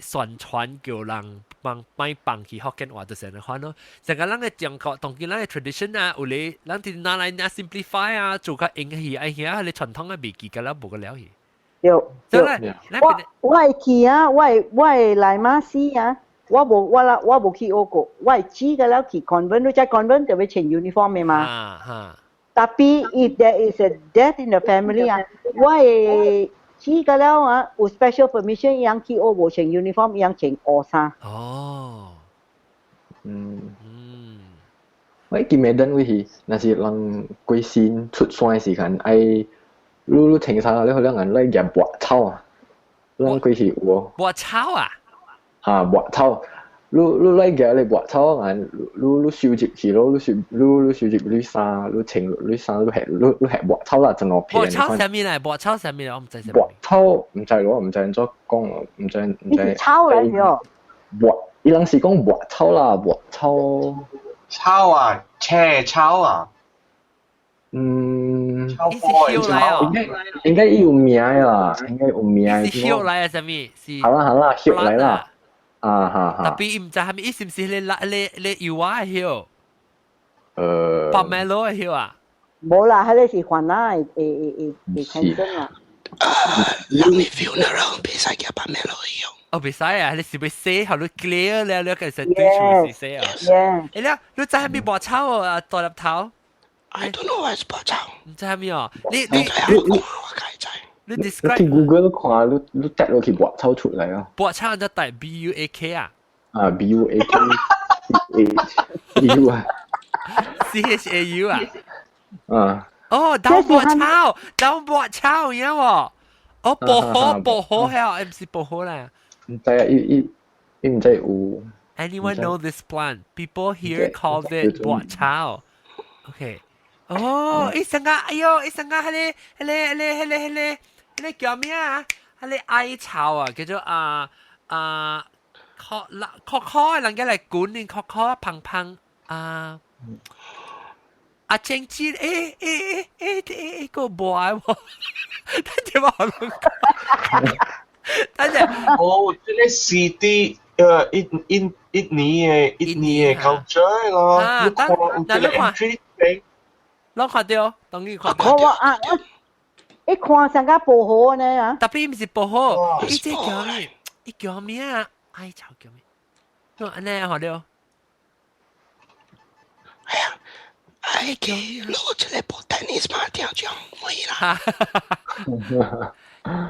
宣傳叫人幫莫放棄福建話，就是按呢款咯。成個咱的中國當今咱的 tradition 啊，有咧，咱佇拿來拿 simplify 啊，做較英氣，哎遐個傳統的袂記個了，無個了去。對，對。我會去啊，我會來馬死啊，我無我啦，我無去學過，我會知個了去 convent，你知 convent 就欲穿 uniform 的嘛。啊哈。 Tapi if there is a death in the family 啊，我會知個了啊，有 special permission 伊樣去學無穿 uniform，伊樣穿烏衫。哦。我記得位是，若是人過身出山的時間，愛你你穿衫你好兩人來夾拔草啊，咱過是有哦。拔草啊？哈，拔草。你你來夾咧拔草啊，你你收入去咯，你收你你收入你衫，你穿你衫，你係你你係拔草啦，真落皮。拔草啥物來？拔草啥物來？我毋知啥物。拔草毋知我毋知按怎講，毋知毋知。草來喲。拔，伊人是講拔草啦，拔草。草啊，斜草啊。嗯，草波的草，應該有名啦，應該有名。是葉來啊，啥物？是。好啦好啦，葉來啦。啊哈哈。 Tapi 伊毋知啥物，伊是毋是咧咧咧油啊葉？Pomelo 的葉啊？無啦，彼个是番仔的的的的產生啊。人的 funeral 袂使夾 pomelo 的。哦，袂使啊！你是欲洗，予你 clear 了，你其實對厝是洗啊。 Yeah。欸，你知啥物薄草啊？大粒頭。 I don't know what is 薄草。毋知啥物哦？你你你 describe。去 Google 看，你你 type 落去薄草出來啊。薄草就 type BUAK 啊。啊，BUAK C H U 啊。 CHAU 啊。啊。哦，當薄草，當薄草，有無？哦，薄荷，薄荷係啊，唔是薄荷啦。毋知啊，伊伊伊毋知有。 Anyone know this plant? People here call it 薄草。OK。哦，伊成個，哎喲，伊成個，彼个，彼个，彼个，彼个，彼个，彼个叫咩啊？彼个艾草啊，叫做啊啊，殼啦，殼殼，人家來滾你殼殼胖胖啊。啊，正知，欸欸欸欸欸欸，個無愛喎，等陣我攏講，等陣。哦，這个是啲印尼的 culture 咯，你看有這个 entry thing，攏看著，當然看著。我我啊我，一看像個薄荷呢啊。 Tapi 毋是薄荷，伊這叫咩？伊叫咩啊？艾草叫咩？喏，按呢看著。哎呀！哎，叫攞出來搏 tennis 嘛，聽講會啦。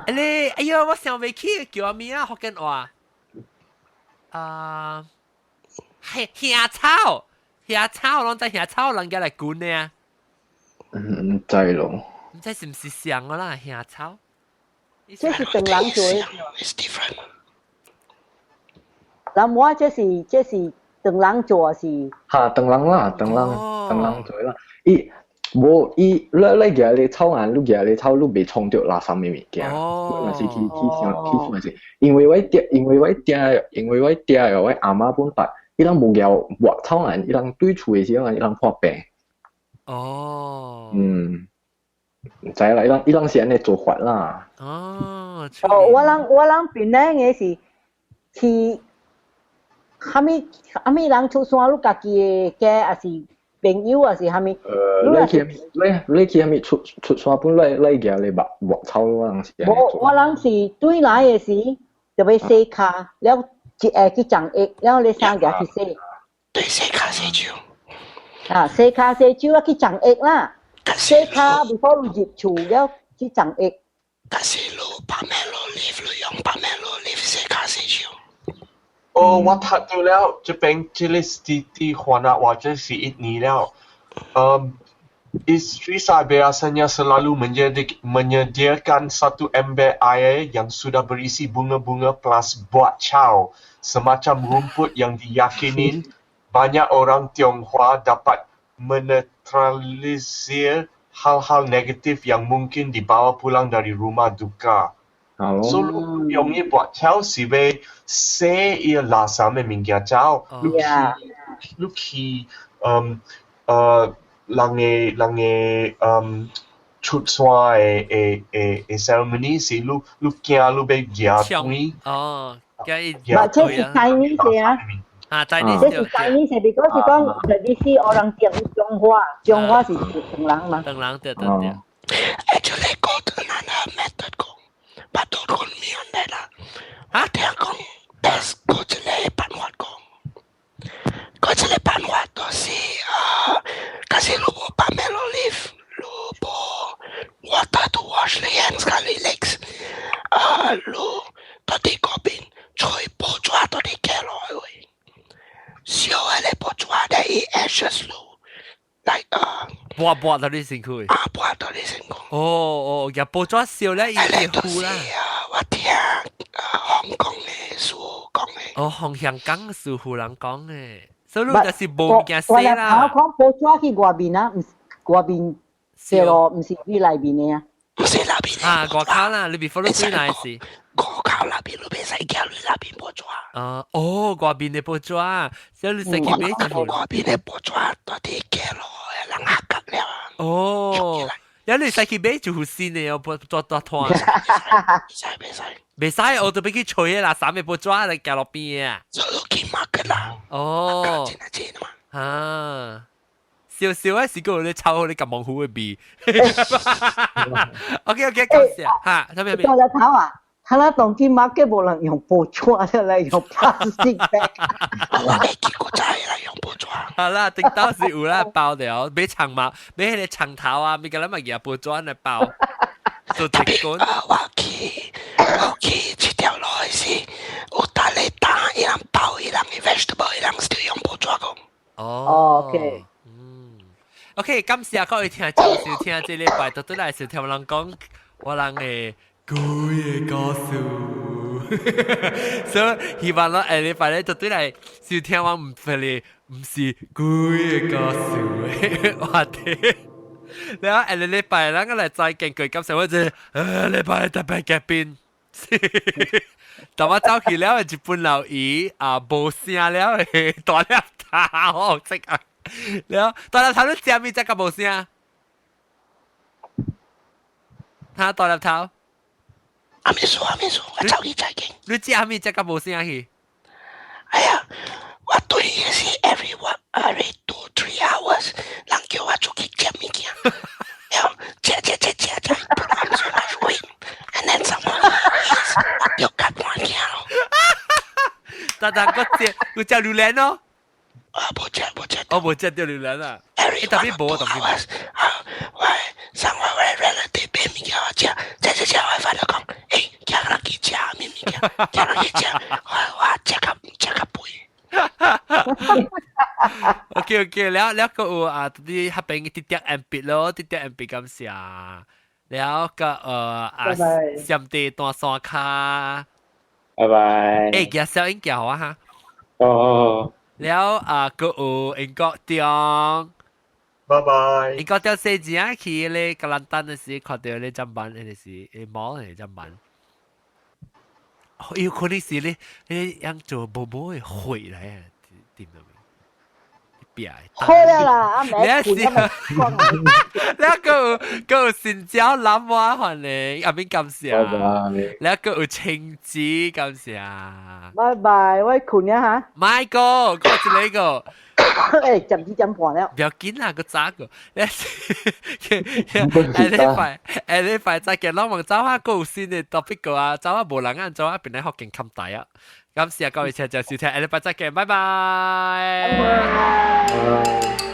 你哎呀，我想袂起叫咩啊？福建話啊，係杏草，杏草，攏知杏草，人家來滾的啊。毋知咯。毋知是毋是像个啦，杏草。這是唐人做的。 It's different。人我這是唐人做是。哈，唐人啦，唐人，唐人做啦。伊無伊，你你舉咧草案，你舉咧草，你袂衝著垃圾的物件。哦。若是去去想去算是，因為我爹，因為我爹，因為我爹我阿媽本捌，伊人無舉抹草案，伊人對厝的時陣，伊人破病。哦。嗯。毋知啦，伊人伊人是按呢做法啦。哦。哦，我人檳城的是去，啥物啥物人出山，你家己的家，還是朋友，還是啥物？你去啥物出出山本來來舉咧抹抹草，我人是。無，我人是對來的時就欲洗跤，了一下去浸浴，了你衫舉去洗。對，洗跤洗手。啊，洗跤洗手啊，去浸浴啦。洗跤 before 你入厝了去浸浴。但是你 pomelo leaf，你用 pomelo leaf 洗跤洗手。哦，我讀到了，這邊這个是佇番仔話，這是印尼了。Isteri saya biasanya selalu menyediakan satu ember air yang sudah berisi bunga-bunga plus buat chow, semacam rumput yang diyakini banyak orang Tionghoa dapat menetralisir hal-hal negatif yang mungkin dibawa pulang dari rumah duka. Oh. So 用伊跋草是欲洗伊垃圾的物件走，你去你去人的出山的 ceremony 是你你驚你欲舉斷。哦，驚伊嘛，這是 Chinese 的啊。啊，Chinese。這是 Chinese 的，because 是講 tradisi orang 中華，中華是唐人嘛。唐人對對對。 Actually，嗰個那個 method 講，巴多講咩來啦？啊，聽講，best 嗰一个辦法講，嗰一个辦法就是啊，假使你無 pomelo leaf，你無 water to wash 你 hands 佮你 legs，啊，你到佇嗰邊吹報紙到佇加落去，燒彼个報紙咧，伊 ashes 你，like 啊。抹抹到你身軀。啊，抹到你身軀。哦哦，入報紙燒咧，伊會糊啦。啊，我聽啊香港的師傅講的。哦，香港師傅人講的，所以你就是無物件洗啦。我講報紙去外面啊，毋是外面燒咯，毋是去內面的啊。毋是內面。啊，外口啦，你 before 你轉來時。外口內面你袂使行入那邊報紙。啊，哦，外面的報紙，所以你使去買一副。外面的報紙到佇街路的人客了。哦，了你使去買一副新的哦，報紙大攤。袂使袂使。袂使，我就欲去揣啦，三个報紙來行路邊啊。做去 market 啦。哦。真係錢嘛。啊。少少啊，是個你炒好你咁忙虎嘅味。OK OK，感謝嚇，啥物啥物？大頭啊，他那當今 market 無人用報紙，來用 plastic bag。我會記過仔來用報紙。好啦，頂到是有啦，包掉，買長毛，買彼個長頭啊，咪個咱嘛舉報紙來包。做一個。我去這條路的時，有逐个擔伊人包伊人的 vegetable，伊人是用報紙講。哦。 OK。 OK，感謝各位聽眾收聽這禮拜，倒轉來是聽人講我人的鬼的故事，所以希望咱下禮拜咧倒轉來收聽我毋是毋是鬼的故事的話題。然後下個禮拜咱個來再見過，感謝我這禮拜特別嘉賓。但我走去了，日本老姨啊，無聲了的大粒頭，即啊！了，大粒頭你食物食甲無聲？哈，大粒頭。阿咪數阿咪數，我走去再見。你食啥物食甲無聲去？哎呀，我對的是 every one every 2-3 hours，人叫我出去食物件，了食食食食食，put on so much weight，and then someone 我就較半件咯。但但我食，有食榴蓮咯。啊，無食無食。我無食著榴蓮啊。 Every 特別無特別。啊，我上我我 relative 買物件我食，食食食我發就講，欸，叫人去食啥物物件，叫人去食，我我食較食較肥。 OK OK，了了個有啊，啲彼邊啲啲 M B 咯，啲啲 M B 感謝。了個啊，上帝大山跤。拜拜。欸，寄小英寄予我哈。哦。了啊，個有英國中。拜拜。英國中細子去咧吉蘭丹的時，看著咧砧板，彼個是誒毛的砧板。有可能是咧，咧樣做毛毛的血來啊，點樣？變。好了啦，阿妹，你是，你個個新椒南瓜飯咧，阿邊感謝。拜拜。你個有青子感謝。拜拜，我睏了哈。咪個，過一個。欸，12點半了。不要緊啦，閣早個。你下禮拜，下禮拜再見。攏問走啊，閣有新的 topic 個啊，走啊無人啊，走啊變來福建冚大啊。感謝各位聽眾收聽，下禮拜再見，拜拜。拜拜。